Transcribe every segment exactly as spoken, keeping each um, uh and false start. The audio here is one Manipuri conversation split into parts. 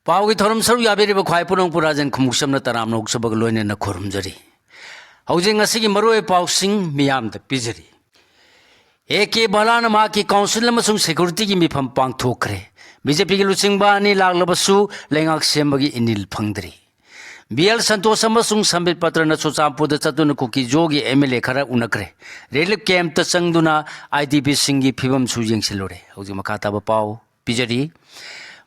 ꯄꯥꯎꯒꯤ ꯊꯧꯔꯝ ꯁꯔꯨꯛ ꯌꯥꯕꯤꯔꯤꯕ ꯈ꯭ꯋꯥꯏ ꯄꯨꯅꯪ ꯄꯨꯔꯥꯖꯦꯟ ꯈꯨꯃꯨꯛꯁꯝꯅ ꯇꯔꯥꯝꯅ ꯑꯣꯛꯆꯕꯒ ꯂꯣꯏꯅꯅ ꯈꯨꯔꯨꯝꯖꯔꯤ꯫ ꯍꯧꯖꯤꯛ ꯉꯁꯤꯒꯤ ꯃꯔꯨꯑꯣꯏꯕ ꯄꯥꯎꯁꯤꯡ ꯃꯤꯌꯥꯝꯗ ꯄꯤꯖꯔꯤ꯫ ꯑꯦ ꯀꯦ ꯕꯂꯥꯅ ꯃꯍꯥꯛꯀꯤ ꯀꯥꯎꯟꯁꯤꯜ ꯑꯃꯁꯨꯡ ꯁꯦꯀ꯭ꯌꯨꯔꯤꯇꯤꯒꯤ ꯃꯤꯐꯝ ꯄꯥꯡꯊꯣꯛꯈ꯭ꯔꯦ꯫ ꯕꯤ ꯖꯦ ꯄꯤꯒꯤ ꯂꯨꯆꯤꯡꯕ ꯑꯅꯤ ꯂꯥꯛꯂꯕꯁꯨ ꯂꯩꯉꯥꯛ ꯁꯦꯝꯕꯒꯤ ꯏꯅꯤꯜ ꯐꯪꯗ꯭ꯔꯤ꯫ ꯕꯤ ꯑꯦꯜ ꯁꯟꯇꯣꯁ ꯑꯃꯁꯨꯡ ꯁꯝꯕꯤꯠ ꯄꯇ꯭ꯔꯅ ꯆꯨꯔꯆꯥꯟꯄꯨꯔꯗ ꯆꯠꯇꯨꯅ ꯀꯨꯀꯤ ꯖꯣꯒꯤ ꯑꯦꯝ ꯑꯦꯜ ꯑꯦ ꯈꯔ ꯎꯅꯈ꯭ꯔꯦ꯫ ꯔꯤꯂꯤꯐ ꯀꯦꯝꯞꯇ ꯆꯪꯗꯨꯅ ꯑꯥꯏ ꯗꯤ ꯄꯤꯁꯤꯡꯒꯤ ꯐꯤꯕꯝꯁꯨ ꯌꯦꯡꯁꯤꯜꯂꯨꯔꯦ꯫ ꯍꯧꯖꯤꯛ ꯃꯈꯥ ꯇꯥꯕ ꯄꯥꯎ ꯄꯤꯖꯔꯤ꯫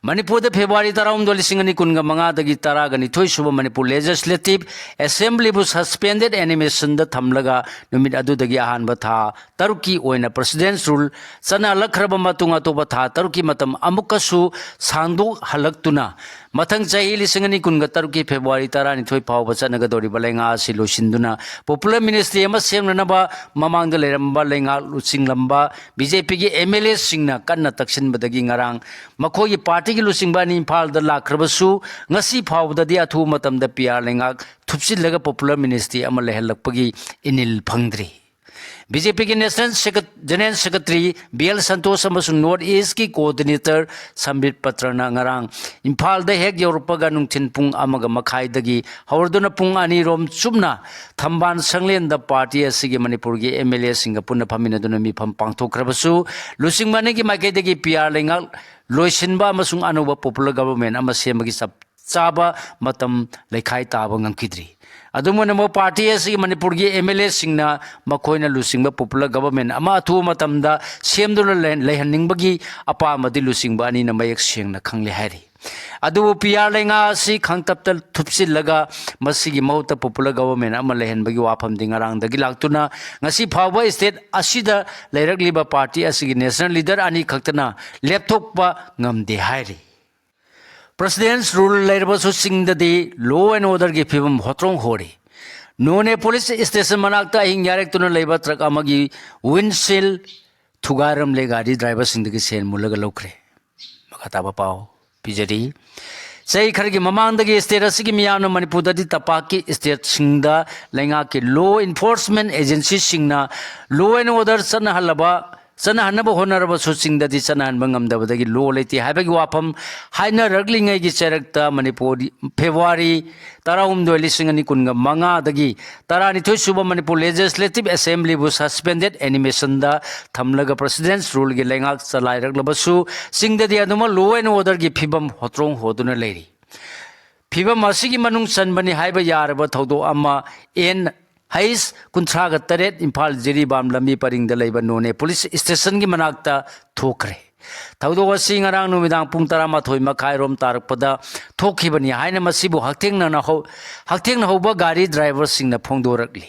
ꯃꯅꯤꯄꯨꯔꯗ ꯐꯦꯕ꯭ꯔꯨꯋꯥꯔꯤ ꯇꯔꯥꯍꯨꯝꯗꯣꯏ, ꯂꯤꯁꯤꯡ ꯑꯅꯤ ꯀꯨꯟꯒ ꯃꯉꯥꯗꯒꯤ ꯇꯔꯥꯒ ꯅꯤꯊꯣꯏ ꯁꯨꯕ ꯃꯅꯤꯄꯨꯔ ꯂꯦꯖꯤꯁꯂꯦꯇꯤꯚ ꯑꯦꯁꯦꯝꯕ꯭ꯂꯤꯕꯨ ꯁꯁꯄꯦꯟꯗꯦꯗ ꯑꯦꯅꯤꯃꯦꯁꯟꯗ ꯊꯝꯂꯒ ꯅꯨꯃꯤꯠ ꯑꯗꯨꯗꯒꯤ ꯑꯍꯥꯟꯕ ꯊꯥ ꯇꯔꯨꯛꯀꯤ ꯑꯣꯏꯅ ꯄ꯭ꯔꯁꯤꯗꯦꯟꯁ ꯔꯨꯜ ꯆꯠꯅꯍꯜꯂꯛꯈ꯭ꯔꯕ ꯃꯇꯨꯡ ꯑꯇꯣꯞꯄ ꯊꯥ ꯇꯔꯨꯛꯀꯤ ꯃꯇꯝ ꯑꯃꯨꯛꯀꯁꯨ ꯁꯥꯡꯗꯣꯛꯍꯜꯂꯛꯇꯨꯅ ꯃꯊꯪ ꯆꯍꯤ ꯂꯤꯁꯤꯡ ꯑꯅꯤ ꯀꯨꯟꯒ ꯇꯔꯨꯛꯀꯤ ꯐꯦꯕ꯭ꯔꯨꯋꯥꯔꯤ ꯇꯔꯥꯅꯤꯊꯣꯏ ꯐꯥꯎꯕ ꯆꯠꯅꯒꯗꯧꯔꯤꯕ ꯂꯩꯉꯥꯛ ꯑꯁꯤ ꯂꯣꯏꯁꯤꯟꯗꯨꯅ ꯄꯣꯄꯨꯂꯔ ꯃꯤꯅꯤꯁꯇ꯭ꯔꯤ ꯑꯃ ꯁꯦꯝꯅꯅꯕ ꯃꯃꯥꯡꯗ ꯂꯩꯔꯝꯕ ꯂꯩꯉꯥꯛ ꯂꯨꯆꯤꯡꯂꯝꯕ ꯕꯤ ꯖꯦ ꯄꯤꯒꯤ ꯑꯦꯝ ꯑꯦꯜ ꯑꯦꯁꯤꯡꯅ ꯀꯟꯅ ꯇꯛꯁꯤꯟꯕꯗꯒꯤ ꯉꯔꯥꯡ ꯃꯈꯣꯏꯒꯤ ꯄꯥꯔꯇꯤꯒꯤ ꯂꯨꯆꯤꯡꯕ ꯑꯅꯤ ꯏꯝꯐꯥꯜꯗ ꯂꯥꯛꯈ꯭ꯔꯕꯁꯨ ꯉꯁꯤ ꯐꯥꯎꯕꯗꯗꯤ ꯑꯊꯨꯕ ꯃꯇꯝꯗ ꯄꯤ ꯑꯥꯔ ꯂꯩꯉꯥꯛ ꯊꯨꯞꯆꯤꯜꯂꯒ ꯄꯣꯄꯨꯂꯔ ꯃꯤꯅꯤꯁꯇ꯭ꯔꯤ ꯑꯃ ꯂꯩꯍꯜꯂꯛꯄꯒꯤ ꯏꯅꯤꯜ ꯐꯪꯗ꯭ꯔꯤ꯫ ꯕꯤ ꯖꯦ ꯄꯤꯒꯤ ꯅꯦꯁꯅꯦꯜ ꯁꯦꯀ꯭ꯔꯦ-, general secretary B L Santosh ꯑꯃꯁꯨꯡ ꯅꯣꯔꯠ ꯏꯁꯀꯤ ꯀꯣꯑꯣꯔꯗꯤꯅꯦꯇꯔ ꯁꯝꯕꯤꯠ ꯄꯇ꯭ꯔꯅ ꯉꯔꯥꯡ ꯏꯝꯐꯥꯜꯗ ꯍꯦꯛ ꯌꯧꯔꯛꯄꯒ ꯅꯨꯡꯊꯤꯜ ꯄꯨꯡ ꯑꯃꯒ ꯃꯈꯥꯏꯗꯒꯤ ꯍꯧꯔꯗꯨꯅ ꯄꯨꯡ ꯑꯅꯤꯔꯣꯝ ꯆꯨꯞꯅ ꯊꯝꯕꯥꯜ ꯁꯪꯂꯦꯟꯗ ꯄꯥꯔꯇꯤ ꯑꯁꯤꯒꯤ ꯃꯅꯤꯄꯨꯔꯒꯤ ꯑꯦꯝ ꯑꯦꯜ ꯑꯦꯁꯤꯡꯒ ꯄꯨꯟꯅ ꯐꯝꯃꯤꯟꯅꯗꯨꯅ ꯃꯤꯐꯝ ꯄꯥꯡꯊꯣꯛꯈ꯭ꯔꯕꯁꯨ ꯂꯨꯆꯤꯡꯕ ꯑꯅꯤꯒꯤ ꯃꯥꯏꯀꯩꯗꯒꯤ ꯄꯤ ꯑꯥꯔ ꯂꯩꯉꯥꯛ ꯂꯣꯏꯁꯤꯟꯕ ꯑꯃꯁꯨꯡ ꯑꯅꯧꯕ ꯄꯣꯄꯨꯂꯔ ꯒꯕꯔꯃꯦꯟ ꯑꯃ ꯁꯦꯝꯕꯒꯤ ꯆꯞ ꯆꯥꯕ ꯃꯇꯝ ꯂꯩꯈꯥꯏ ꯇꯥꯕ ꯉꯝꯈꯤꯗ꯭ꯔꯤ꯫ ꯑꯗꯨꯝ ꯑꯣꯏꯅꯃꯛ, ꯄꯥꯔꯇꯤ ꯑꯁꯤꯒꯤ ꯃꯅꯤꯄꯨꯔꯒꯤ ꯑꯦꯝ ꯑꯦꯜ ꯑꯦꯁꯤꯡꯅ ꯃꯈꯣꯏꯅ ꯂꯨꯆꯤꯡꯕ ꯄꯣꯄꯨꯂꯔ ꯒꯕꯔꯃꯦꯟ ꯑꯃ ꯑꯊꯨꯕ ꯃꯇꯝꯗ ꯁꯦꯝꯗꯨꯅ ꯂꯩ-, ꯂꯩꯍꯟꯅꯤꯡꯕꯒꯤ ꯑꯄꯥꯝꯕꯗꯤ ꯂꯨꯆꯤꯡꯕ ꯑꯅꯤꯅ ꯃꯌꯦꯛ ꯁꯦꯡꯅ ꯈꯪꯂꯦ ꯍꯥꯏꯔꯤ꯫ ꯑꯗꯨꯕꯨ ꯄꯤ ꯑꯥꯔ ꯂꯩꯉꯥꯛ ꯑꯁꯤ ꯈꯥꯡꯇꯞꯇ ꯊꯨꯞꯆꯤꯜꯂꯒ ꯃꯁꯤꯒꯤ ꯃꯍꯨꯠꯇ ꯄꯣꯄꯨꯂꯔ ꯒꯕꯔꯃꯦꯟ ꯑꯃ ꯂꯩꯍꯟꯕꯒꯤ ꯋꯥꯐꯝꯗꯤ ꯉꯔꯥꯡꯗꯒꯤ ꯂꯥꯛꯇꯨꯅ ꯉꯁꯤ ꯐꯥꯎꯕ ꯁ꯭ꯇꯦꯠ ꯑꯁꯤꯗ ꯂꯩꯔꯛꯂꯤꯕ ꯄꯥꯔꯇꯤ ꯑꯁꯤꯒꯤ ꯅꯦꯁꯅꯦꯜ ꯂꯤꯗꯔ ꯑꯅꯤ ꯈꯛꯇꯅ ꯂꯦꯞꯊꯣꯛꯄ ꯉꯝꯗꯦ ꯍꯥꯏꯔꯤ꯫ ꯄ꯭ꯔꯁꯤꯗꯦꯟꯁ ꯔꯨꯜ ꯂꯩꯔꯕꯁꯨ ꯆꯤꯡꯗꯗꯤ ꯂꯣ ꯑꯦꯟ ꯑꯣꯔꯗꯔꯒꯤ ꯐꯤꯕꯝ ꯍꯣꯇ꯭ꯔꯣꯡ ꯍꯣꯔꯤ꯫ ꯅꯣꯅꯦ ꯄꯨꯂꯤꯁ ꯁ꯭ꯇꯦꯁꯟ ꯃꯅꯥꯛꯇ ꯑꯍꯤꯡ ꯌꯥꯔꯦꯛꯇꯨꯅ ꯂꯩꯕ ꯇ꯭ꯔꯛ ꯑꯃꯒꯤ ꯋꯤꯟꯁꯤꯜ ꯊꯨꯒꯥꯏꯔꯝꯂꯦ꯫ ꯒꯥꯔꯤ ꯗ꯭ꯔꯥꯏꯚꯔꯁꯤꯡꯗꯒꯤ ꯁꯦꯟ ꯃꯨꯜꯂꯒ ꯂꯧꯈ꯭ꯔꯦ꯫ ꯃꯈꯥ ꯇꯥꯕ ꯄꯥꯎ ꯄꯤꯖꯔꯤ꯫ ꯆꯍꯤ ꯈꯔꯒꯤ ꯃꯃꯥꯡꯗꯒꯤ ꯁ꯭ꯇꯦꯠ ꯑꯁꯤꯒꯤ ꯃꯤꯌꯥꯝꯅ ꯃꯅꯤꯄꯨꯔꯗꯗꯤ ꯇꯝꯄꯥꯛꯀꯤ ꯁ꯭ꯇꯦꯠꯁꯤꯡꯗ ꯂꯩꯉꯥꯛꯀꯤ ꯂꯣ ꯏꯟꯐꯣꯔꯁꯃꯦꯟ ꯑꯦꯖꯦꯟꯁꯤꯁꯤꯡꯅ ꯂꯣ ꯑꯦꯟ ꯑꯣꯔꯗꯔ ꯆꯠꯅꯍꯜꯂꯕ ꯆꯠꯅꯍꯟꯅꯕ ꯍꯣꯠꯅꯔꯕꯁꯨ ꯆꯤꯡꯗꯗꯤ ꯆꯠꯅꯍꯟꯕ ꯉꯝꯗꯕꯗꯒꯤ law ꯂꯩꯇꯦ ꯍꯥꯏꯕꯒꯤ ꯋꯥꯐꯝ ꯍꯥꯏꯅꯔꯛꯂꯤꯉꯩꯒꯤ ꯆꯩꯔꯛꯇ ꯃꯅꯤꯄꯨꯔ ꯐꯦꯕ꯭ꯔꯨꯋꯥꯔꯤ ꯇꯔꯥꯍꯨꯝꯗꯣꯏ, ꯂꯤꯁꯤꯡ ꯑꯅꯤ ꯀꯨꯟꯒ ꯃꯉꯥꯗꯒꯤ ꯇꯔꯥꯅꯤꯊꯣꯏ ꯁꯨꯕ ꯃꯅꯤꯄꯨꯔ Legislative Assemblyꯕꯨ suspended animationꯗ ꯊꯝꯂꯒ President's Ruleꯒꯤ ꯂꯩꯉꯥꯛ ꯆꯂꯥꯏꯔꯛꯂꯕꯁꯨ ꯆꯤꯡꯗꯗꯤ ꯑꯗꯨꯃꯛ law and orderꯒꯤ ꯐꯤꯕꯝ ꯍꯣꯇ꯭ꯔꯣꯡ ꯍꯣꯗꯨꯅ ꯂꯩꯔꯤ꯫ ꯐꯤꯕꯝ ꯑꯁꯤꯒꯤ ꯃꯅꯨꯡ ꯆꯟꯕꯅꯤ ꯍꯥꯏꯕ ꯌꯥꯔꯕ ꯊꯧꯗꯣꯛ ꯑꯃ N H ꯀꯨꯟꯊ꯭ꯔꯥꯒ ꯇꯔꯦꯠ ꯏꯝꯐꯥꯜ ꯖꯤꯔꯤꯕꯥꯝ ꯂꯝꯕꯤ ꯄꯔꯤꯡꯗ ꯂꯩꯕ ꯅꯣꯅꯦ ꯄꯨꯂꯤꯁ ꯁ꯭ꯇꯦꯁꯟꯒꯤ ꯃꯅꯥꯛꯇ ꯊꯣꯛꯈ꯭ꯔꯦ꯫ ꯊꯧꯗꯣꯛ ꯑꯁꯤ ꯉꯔꯥꯡ ꯅꯨꯃꯤꯗꯥꯡ ꯄꯨꯡ ꯇꯔꯥꯃꯥꯊꯣꯏ ꯃꯈꯥꯏꯔꯣꯝ ꯇꯥꯔꯛꯄꯗ ꯊꯣꯛꯈꯤꯕꯅꯤ ꯍꯥꯏꯅ ꯃꯁꯤꯕꯨ ꯍꯛꯊꯦꯡꯅꯅ ꯍꯧ-, ꯍꯛꯊꯦꯡꯅ ꯍꯧꯕ ꯒꯥꯔꯤ ꯗ꯭ꯔꯥꯏꯚꯔꯁꯤꯡꯅ ꯐꯣꯡꯗꯣꯔꯛꯂꯤ꯫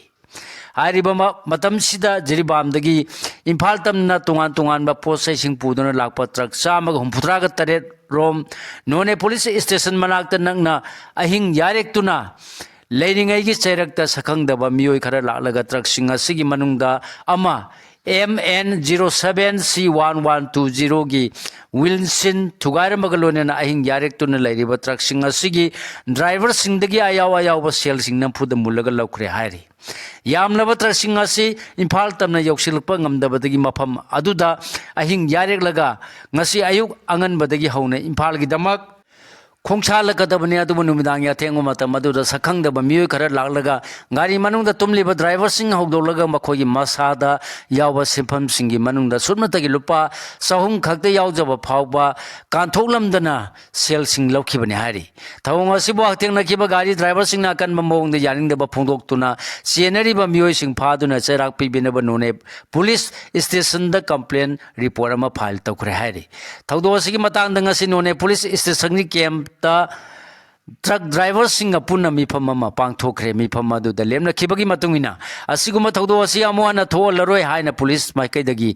ꯍꯥꯏꯔꯤꯕ ꯃ-, ꯃꯇꯝꯁꯤꯗ ꯖꯤꯔꯤꯕꯥꯝꯗꯒꯤ ꯏꯝꯐꯥꯜ ꯇꯝꯅ ꯇꯣꯉꯥꯟ ꯇꯣꯉꯥꯟꯕ ꯄꯣꯠ ꯆꯩꯁꯤꯡ ꯄꯨꯗꯨꯅ ꯂꯥꯛꯄ ꯇ꯭ꯔꯛ ꯆꯥꯝꯃꯒ ꯍꯨꯝꯐꯨꯇꯔꯥꯒ ꯇꯔꯦꯠ ꯔꯣꯝ ꯅꯣꯅꯦ ꯄꯨꯂꯤꯁ ꯁ꯭ꯇꯦꯁꯟ ꯃꯅꯥꯛꯇ ꯅꯛꯅ ꯑꯍꯤꯡ ꯌꯥꯔꯦꯛꯇꯨꯅ ꯂꯩꯔꯤꯉꯩꯒꯤ ꯆꯩꯔꯛꯇ ꯁꯛꯈꯪꯗꯕ ꯃꯤꯑꯣꯏ ꯈꯔ ꯂꯥꯛꯂꯒ ꯇ꯭ꯔꯛꯁꯤꯡ ꯑꯁꯤꯒꯤ ꯃꯅꯨꯡꯗ ꯑꯃ M N zero seven C one one two zeroꯒꯤ ꯋꯤꯜꯁꯤꯟ ꯊꯨꯒꯥꯏꯔꯝꯕꯒ ꯂꯣꯏꯅꯅ ꯑꯍꯤꯡ ꯌꯥꯔꯦꯛꯇꯨꯅ ꯂꯩꯔꯤꯕ ꯇ꯭ꯔꯛꯁꯤꯡ ꯑꯁꯤꯒꯤ ꯗ꯭ꯔꯥꯏꯚꯔꯁꯤꯡꯗꯒꯤ ꯑꯌꯥꯎ ꯑꯌꯥꯎꯕ ꯁꯦꯜꯁꯤꯡ ꯅꯝꯐꯨꯗ ꯃꯨꯜꯂꯒ ꯂꯧꯈ꯭ꯔꯦ ꯍꯥꯏꯔꯤ꯫ ꯌꯥꯝꯂꯕ ꯇ꯭ꯔꯛꯁꯤꯡ ꯑꯁꯤ ꯏꯝꯐꯥꯜ ꯇꯝꯅ ꯌꯧꯁꯤꯜꯂꯛꯄ ꯉꯝꯗꯕꯗꯒꯤ ꯃꯐꯝ ꯑꯗꯨꯗ ꯑꯍꯤꯡ ꯌꯥꯔꯦꯛꯂꯒ ꯉꯁꯤ ꯑꯌꯨꯛ ꯑꯉꯟꯕꯗꯒꯤ ꯍꯧꯅ ꯏꯝꯐꯥꯜꯒꯤꯗꯃꯛ ꯈꯣꯡꯁꯥꯜꯂꯛꯀꯗꯕꯅꯤ꯫ ꯑꯗꯨꯕꯨ ꯅꯨꯃꯤꯗꯥꯡꯒꯤ ꯑꯊꯦꯡꯕ ꯃꯇꯝ ꯑꯗꯨꯗ ꯁꯛꯈꯪꯗꯕ ꯃꯤꯑꯣꯏ ꯈꯔ ꯂꯥꯛꯂꯒ ꯒꯥꯔꯤ ꯃꯅꯨꯡꯗ ꯇꯨꯝꯂꯤꯕ ꯗ꯭ꯔꯥꯏꯚꯔꯁꯤꯡ ꯍꯧꯗꯣꯛꯂꯒ ꯃꯈꯣꯏꯒꯤ ꯃꯁꯥꯗ ꯌꯥꯎꯕ ꯁꯤꯟꯐꯝꯁꯤꯡꯒꯤ ꯃꯅꯨꯡꯗ ꯁꯨꯞꯅꯇꯒꯤ ꯂꯨꯄꯥ ꯆꯍꯨꯝ ꯈꯛꯇ ꯌꯥꯎꯖꯕ ꯐꯥꯎꯕ ꯀꯥꯟꯊꯣꯛꯂꯝꯗꯅ ꯁꯦꯜꯁꯤꯡ ꯂꯧꯈꯤꯕꯅꯤ ꯍꯥꯏꯔꯤ꯫ ꯊꯧꯑꯣꯡ ꯑꯁꯤꯕꯨ ꯍꯛꯊꯦꯡꯅꯈꯤꯕ ꯒꯥꯔꯤ ꯗ꯭ꯔꯥꯏꯚꯔꯁꯤꯡꯅ ꯑꯀꯟꯕ ꯃꯑꯣꯡꯗ ꯌꯥꯅꯤꯡꯗꯕ ꯐꯣꯡꯗꯣꯛꯇꯨꯅ ꯆꯦꯟꯅꯔꯤꯕ ꯃꯤꯑꯣꯏꯁꯤꯡ ꯐꯥꯗꯨꯅ ꯆꯩꯔꯥꯛ ꯄꯤꯕꯤꯅꯕ ꯅꯣꯅꯦ ꯄꯨꯂꯤꯁ ꯁ꯭ꯇꯦꯁꯟꯗ complaint report ꯑꯃ file ꯇꯧꯈ꯭ꯔꯦ ꯍꯥꯏꯔꯤ꯫ ꯊꯧꯗꯣꯛ ꯑꯁꯤꯒꯤ ꯃꯇꯥꯡꯗ ꯉꯁꯤ ꯅꯣꯅꯦ ꯄꯨꯂꯤꯁ ꯁ꯭ꯇꯦꯁꯟꯒꯤ campꯇ ꯇ꯭ꯔꯛ ꯗ꯭ꯔꯥꯏꯚꯔꯁꯤꯡꯒ ꯄꯨꯟꯅ ꯃꯤꯐꯝ ꯑꯃ ꯄꯥꯡꯊꯣꯛꯈ꯭ꯔꯦ꯫ ꯃꯤꯐꯝ ꯑꯗꯨꯗ ꯂꯦꯞꯅꯈꯤꯕꯒꯤ ꯃꯇꯨꯡ ꯏꯟꯅ ꯑꯁꯤꯒꯨꯝꯕ ꯊꯧꯗꯣꯛ ꯑꯁꯤ ꯑꯃꯨꯛ ꯍꯟꯅ ꯊꯣꯛꯍꯜꯂꯔꯣꯏ ꯍꯥꯏꯅ ꯄꯨꯂꯤꯁ ꯃꯥꯏꯀꯩꯗꯒꯤ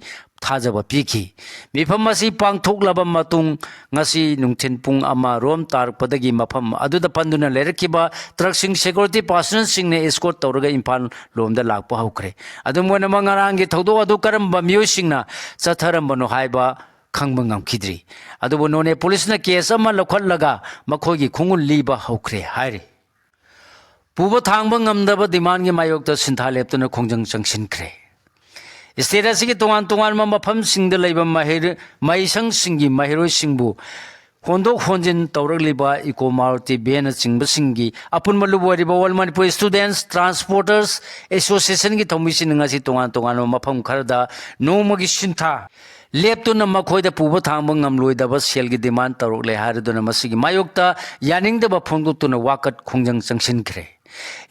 ꯊꯥꯖꯕ ꯄꯤꯈꯤ꯫ ꯃꯤꯐꯝ ꯑꯁꯤ ꯄꯥꯡꯊꯣꯛꯂꯕ ꯃꯇꯨꯡ ꯉꯁꯤ ꯅꯨꯡꯊꯤꯜ ꯄꯨꯡ ꯑꯃ ꯔꯣꯝ ꯇꯥꯔꯛꯄꯗꯒꯤ ꯃꯐꯝ ꯑꯗꯨꯗ ꯄꯟꯗꯨꯅ ꯂꯩꯔꯛꯈꯤꯕ ꯇ꯭ꯔꯛꯁꯤꯡ security personnelꯁꯤꯡꯅ escort ꯇꯧꯔꯒ ꯏꯝꯐꯥꯜ ꯂꯣꯝꯗ ꯂꯥꯛꯄ ꯍꯧꯈ꯭ꯔꯦ꯫ ꯑꯗꯨꯝ ꯑꯣꯏꯅꯃꯛ ꯉꯔꯥꯡꯒꯤ ꯊꯧꯗꯣꯛ ꯑꯗꯨ ꯀꯔꯝꯕ ꯃꯤꯑꯣꯏꯁꯤꯡꯅ ꯆꯠꯊꯔꯝꯕꯅꯣ ꯍꯥꯏꯕ ꯈꯪꯕ ꯉꯝꯈꯤꯗ꯭ꯔꯤ꯫ ꯑꯗꯨꯕꯨ ꯅꯣꯅꯦ ꯄꯨꯂꯤꯁꯅ case ꯑꯃ ꯂꯧꯈꯠꯂꯒ ꯃꯈꯣꯏꯒꯤ ꯈꯣꯡꯒꯨꯜ ꯂꯤꯕ ꯍꯧꯈ꯭ꯔꯦ ꯍꯥꯏꯔꯤ꯫ ꯄꯨꯕ ꯊꯥꯡꯕ ꯉꯝꯗꯕ demandꯒꯤ ꯃꯥꯌꯣꯛꯇ ꯁꯤꯟꯊꯥ ꯂꯦꯞꯇꯅ ꯈꯣꯡꯖꯪ ꯆꯪꯁꯤꯟꯈ꯭ꯔꯦ꯫ ꯁ꯭ꯇꯦꯠ ꯑꯁꯤꯒꯤ ꯇꯣꯉꯥꯟ ꯇꯣꯉꯥꯟꯕ ꯃꯐꯝꯁꯤꯡꯗ ꯂꯩꯕ ꯃꯍꯩꯔ-, ꯃꯍꯩꯁꯪꯁꯤꯡꯒꯤ ꯃꯍꯩꯔꯣꯏꯁꯤꯡꯕꯨ ꯍꯣꯟꯗꯣꯛ ꯍꯣꯟꯖꯤꯟ ꯇꯧꯔꯛꯂꯤꯕ ꯏꯀꯣ ꯃꯥꯔꯨꯇꯤ ꯚꯦꯟꯅꯆꯤꯡꯕꯁꯤꯡꯒꯤ ꯑꯄꯨꯟꯕ ꯂꯨꯞ ꯑꯣꯏꯔꯤꯕ All Manipur Students Transporters Associationꯒꯤ ꯊꯧꯃꯤꯁꯤꯡꯅ ꯉꯁꯤ ꯇꯣꯉꯥꯟ ꯇꯣꯉꯥꯟꯕ ꯃꯐꯝ ꯈꯔꯗ ꯅꯣꯡꯃꯒꯤ ꯁꯤꯟꯊꯥ ꯂꯦꯞꯇꯨꯅ ꯃꯈꯣꯏꯗ ꯄꯨꯕ ꯊꯥꯡꯕ ꯉꯝꯂꯣꯏꯗꯕ ꯁꯦꯜꯒꯤ ꯗꯤꯃꯥꯟ ꯇꯧꯔꯛꯂꯦ ꯍꯥꯏꯔꯗꯨꯅ ꯃꯁꯤꯒꯤ ꯃꯥꯌꯣꯛꯇ ꯌꯥꯅꯤꯡꯗꯕ ꯐꯣꯡꯗꯣꯛꯇꯨꯅ ꯋꯥꯀꯠ ꯈꯣꯡꯖꯪ ꯆꯪꯁꯤꯟꯈ꯭ꯔꯦ꯫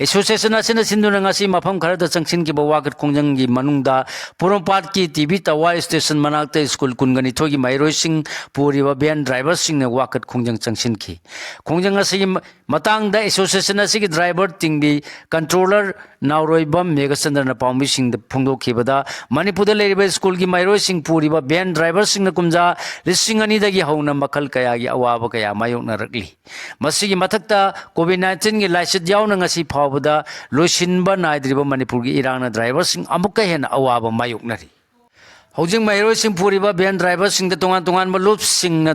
ꯑꯦꯁꯣꯁꯤꯌꯦꯁꯟ ꯑꯁꯤꯅ ꯁꯤꯟꯗꯨꯅ ꯉꯁꯤ ꯃꯐꯝ ꯈꯔꯗ ꯆꯪꯁꯤꯟꯈꯤꯕ ꯋꯥꯀꯠ ꯈꯣꯡꯖꯪꯒꯤ ꯃꯅꯨꯡꯗ ꯄꯣꯔꯣꯝꯄꯥꯠꯀꯤ ꯇꯤ ꯚꯤ ꯇꯋꯥꯔ ꯁ꯭ꯇꯦꯁꯟ ꯃꯅꯥꯛꯇ ꯁ꯭ꯀꯨꯜ ꯀꯨꯟꯒ ꯅꯤꯊꯣꯏꯒꯤ ꯃꯍꯩꯔꯣꯏꯁꯤꯡ ꯄꯨꯔꯤꯕ ꯚꯦꯟ ꯗ꯭ꯔꯥꯏꯚꯔꯁꯤꯡꯅ ꯋꯥꯀꯠ ꯈꯣꯡꯖꯪ ꯆꯪꯁꯤꯟꯈꯤ꯫ ꯈꯣꯡꯖꯪ ꯑꯁꯤꯒꯤ ꯃ-, ꯃꯇꯥꯡꯗ ꯑꯦꯁꯣꯁꯤꯌꯦꯁꯟ ꯑꯁꯤꯒꯤ ꯗ꯭ꯔꯥꯏꯚꯔ ꯇꯤꯡꯕꯤ ꯀꯟꯇ꯭ꯔꯣꯂꯔ ꯅꯥꯎꯔꯣꯏꯕꯝ ꯃꯦꯘꯆꯟꯗ꯭ꯔꯅ ꯄꯥꯎꯃꯤꯁꯤꯡꯗ ꯐꯣꯡꯗꯣꯛꯈꯤꯕꯗ, ꯃꯅꯤꯄꯨꯔꯗ ꯂꯩꯔꯤꯕ ꯁ꯭ꯀꯨꯜꯒꯤ ꯃꯍꯩꯔꯣꯏꯁꯤꯡ ꯄꯨꯔꯤꯕ ꯚꯦꯟ ꯗ꯭ꯔꯥꯏꯚꯔꯁꯤꯡꯅ ꯀꯨꯝꯖꯥ ꯂꯤꯁꯤꯡ ꯑꯅꯤꯗꯒꯤ ꯍꯧꯅ ꯃꯈꯜ ꯀꯌꯥꯒꯤ ꯑꯋꯥꯕ ꯀꯌꯥ ꯃꯥꯌꯣꯛꯅꯔꯛꯂꯤ꯫ ꯃꯁꯤꯒꯤ ꯃꯊꯛꯇ ꯀꯣꯚꯤꯗ ꯅꯥꯏꯟꯇꯤꯟꯒꯤ ꯂꯥꯏꯆꯠ ꯌꯥꯎꯅ ꯉꯁꯤ ꯐꯥꯎꯕꯗ ꯂꯣꯏꯁꯤꯟꯕ ꯅꯥꯏꯗ꯭ꯔꯤꯕ ꯃꯅꯤꯄꯨꯔꯒꯤ ꯏꯔꯥꯡꯅ ꯗ꯭ꯔꯥꯏꯚꯔꯁꯤꯡ ꯑꯃꯨꯛꯀ ꯍꯦꯟꯅ ꯑꯋꯥꯕ ꯃꯥꯌꯣꯛꯅꯔꯤ꯫ ꯍꯧꯖꯤꯛ ꯃꯍꯩꯔꯣꯏꯁꯤꯡ ꯄꯨꯔꯤꯕ ꯚꯦꯟ ꯗ꯭ꯔꯥꯏꯚꯔꯁꯤꯡꯗ ꯇꯣꯉꯥꯟ ꯇꯣꯉꯥꯟꯕ ꯂꯨꯞꯁꯤꯡꯅ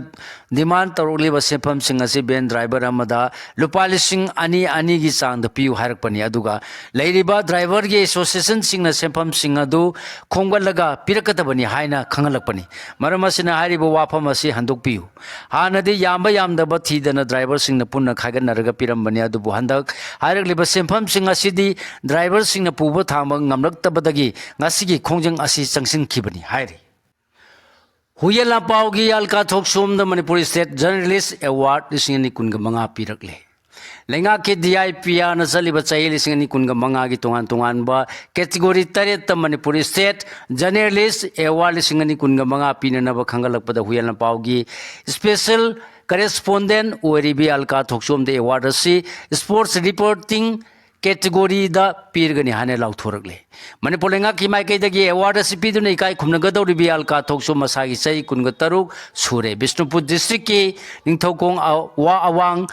ꯗꯤꯃꯥꯟ ꯇꯧꯔꯛꯂꯤꯕ ꯁꯦꯟꯐꯝꯁꯤꯡ ꯑꯁꯤ ꯚꯦꯟ ꯗ꯭ꯔꯥꯏꯚꯔ ꯑꯃꯗ ꯂꯨꯄꯥ ꯂꯤꯁꯤꯡ ꯑꯅꯤ ꯑꯅꯤꯒꯤ ꯆꯥꯡꯗ ꯄꯤꯌꯨ ꯍꯥꯏꯔꯛꯄꯅꯤ꯫ ꯑꯗꯨꯒ ꯂꯩꯔꯤꯕ ꯗ꯭ꯔꯥꯏꯚꯔꯒꯤ ꯑꯦꯁꯣꯁꯤꯌꯦꯁꯟꯁꯤꯡꯅ ꯁꯦꯟꯐꯝꯁꯤꯡ ꯑꯗꯨ ꯈꯣꯝꯒꯠꯂꯒ ꯄꯤꯔꯛꯀꯗꯕꯅꯤ ꯍꯥꯏꯅ ꯈꯪꯍꯜꯂꯛꯄꯅꯤ꯫ ꯃꯔꯝ ꯑꯁꯤꯅ ꯍꯥꯏꯔꯤꯕ ꯋꯥꯐꯝ ꯑꯁꯤ ꯍꯟꯗꯣꯛꯄꯤꯌꯨ꯫ ꯍꯥꯟꯅꯗꯤ ꯌꯥꯝꯕ ꯌꯥꯝꯗꯕ ꯊꯤꯗꯅ ꯗ꯭ꯔꯥꯏꯚꯔꯁꯤꯡꯅ ꯄꯨꯟꯅ ꯈꯥꯏꯒꯠꯅꯔꯒ ꯄꯤꯔꯝꯕꯅꯤ, ꯑꯗꯨꯕꯨ ꯍꯟꯗꯛ ꯍꯥꯏꯔꯛꯂꯤꯕ ꯁꯦꯟꯐꯝꯁꯤꯡ ꯑꯁꯤꯗꯤ ꯗ꯭ꯔꯥꯏꯚꯔꯁꯤꯡꯅ ꯄꯨꯕ ꯊꯥꯡꯕ ꯉꯝꯂꯛꯇꯕꯗꯒꯤ ꯉꯁꯤꯒꯤ ꯈꯣꯡꯖꯪ ꯑꯁꯤ ꯆꯪꯁꯤꯟꯈꯤꯕꯅꯤ ꯍꯥꯏꯔꯤ꯫ ꯍꯨꯏꯌꯦꯟ ꯂꯥꯟꯄꯥꯎꯒꯤ ꯑꯜꯀꯥ ꯊꯣꯛꯆꯣꯝꯗ ꯃꯅꯤꯄꯨꯔ ꯁ꯭ꯇꯦꯠ ꯖꯔꯅꯦꯂꯤꯁ ꯑꯦꯋꯥꯔꯗ ꯂꯤꯁꯤꯡ ꯑꯅꯤ ꯀꯨꯟꯒ ꯃꯉꯥ ꯄꯤꯔꯛꯂꯦ꯫ ꯂꯩꯉꯥꯛꯀꯤ ꯗꯤ ꯑꯥꯏ ꯄꯤ ꯑꯥꯔꯅ ꯆꯠꯂꯤꯕ ꯆꯍꯤ ꯂꯤꯁꯤꯡ ꯑꯅꯤ ꯀꯨꯟꯒ ꯃꯉꯥꯒꯤ ꯇꯣꯉꯥꯟ ꯇꯣꯉꯥꯟꯕ ꯀꯦꯇꯤꯒꯣꯔꯤ ꯇꯔꯦꯠꯇ ꯃꯅꯤꯄꯨꯔ ꯁ꯭ꯇꯦꯠ ꯖꯔꯅꯦꯂꯤꯁ ꯑꯦꯋꯥꯔꯗ ꯂꯤꯁꯤꯡ ꯑꯅꯤ ꯀꯨꯟꯒ ꯃꯉꯥ ꯄꯤꯅꯅꯕ ꯈꯪꯒꯠꯂꯛꯄꯗ ꯍꯨꯏꯌꯦꯟ ꯂꯥꯟꯄꯥꯎꯒꯤ ꯁ꯭ꯄꯦꯁꯦꯜ ꯀꯔꯦꯁꯄꯣꯟꯗꯦꯟ ꯑꯣꯏꯔꯤꯕꯤ ꯑꯜꯀꯥ ꯊꯣꯛꯆꯣꯝꯗ ꯑꯦꯋꯥꯔꯗ ꯑꯁꯤ ꯁ꯭ꯄꯣꯔꯠꯁ ꯔꯤꯄꯣꯔꯇꯤꯡ ꯀꯦꯇꯤꯒꯣꯔꯤꯗ ꯄꯤꯔꯒꯅꯤ ꯍꯥꯏꯅ ꯂꯥꯎꯊꯣꯔꯛꯂꯦ꯫ ꯃꯅꯤꯄꯨꯔ ꯂꯩꯉꯥꯛꯀꯤ ꯃꯥꯏꯀꯩꯗꯒꯤ ꯑꯦꯋꯥꯔꯗ ꯑꯁꯤ ꯄꯤꯗꯨꯅ ꯏꯀꯥꯏ ꯈꯨꯝꯅꯒꯗꯧꯔꯤꯕꯤ ꯑꯜꯀꯥ ꯊꯣꯛꯆꯣꯝ ꯃꯁꯥꯒꯤ ꯆꯍꯤ ꯀꯨꯟꯒ ꯇꯔꯨꯛ ꯁꯨꯔꯦ꯫ ꯕꯤꯁꯅꯨꯄꯨꯔ ꯗꯤꯁꯇ꯭ꯔꯤꯛꯀꯤ ꯅꯤꯡꯊꯧꯈꯣꯡ ꯑ-, ꯋꯥ ꯑꯋꯥꯡ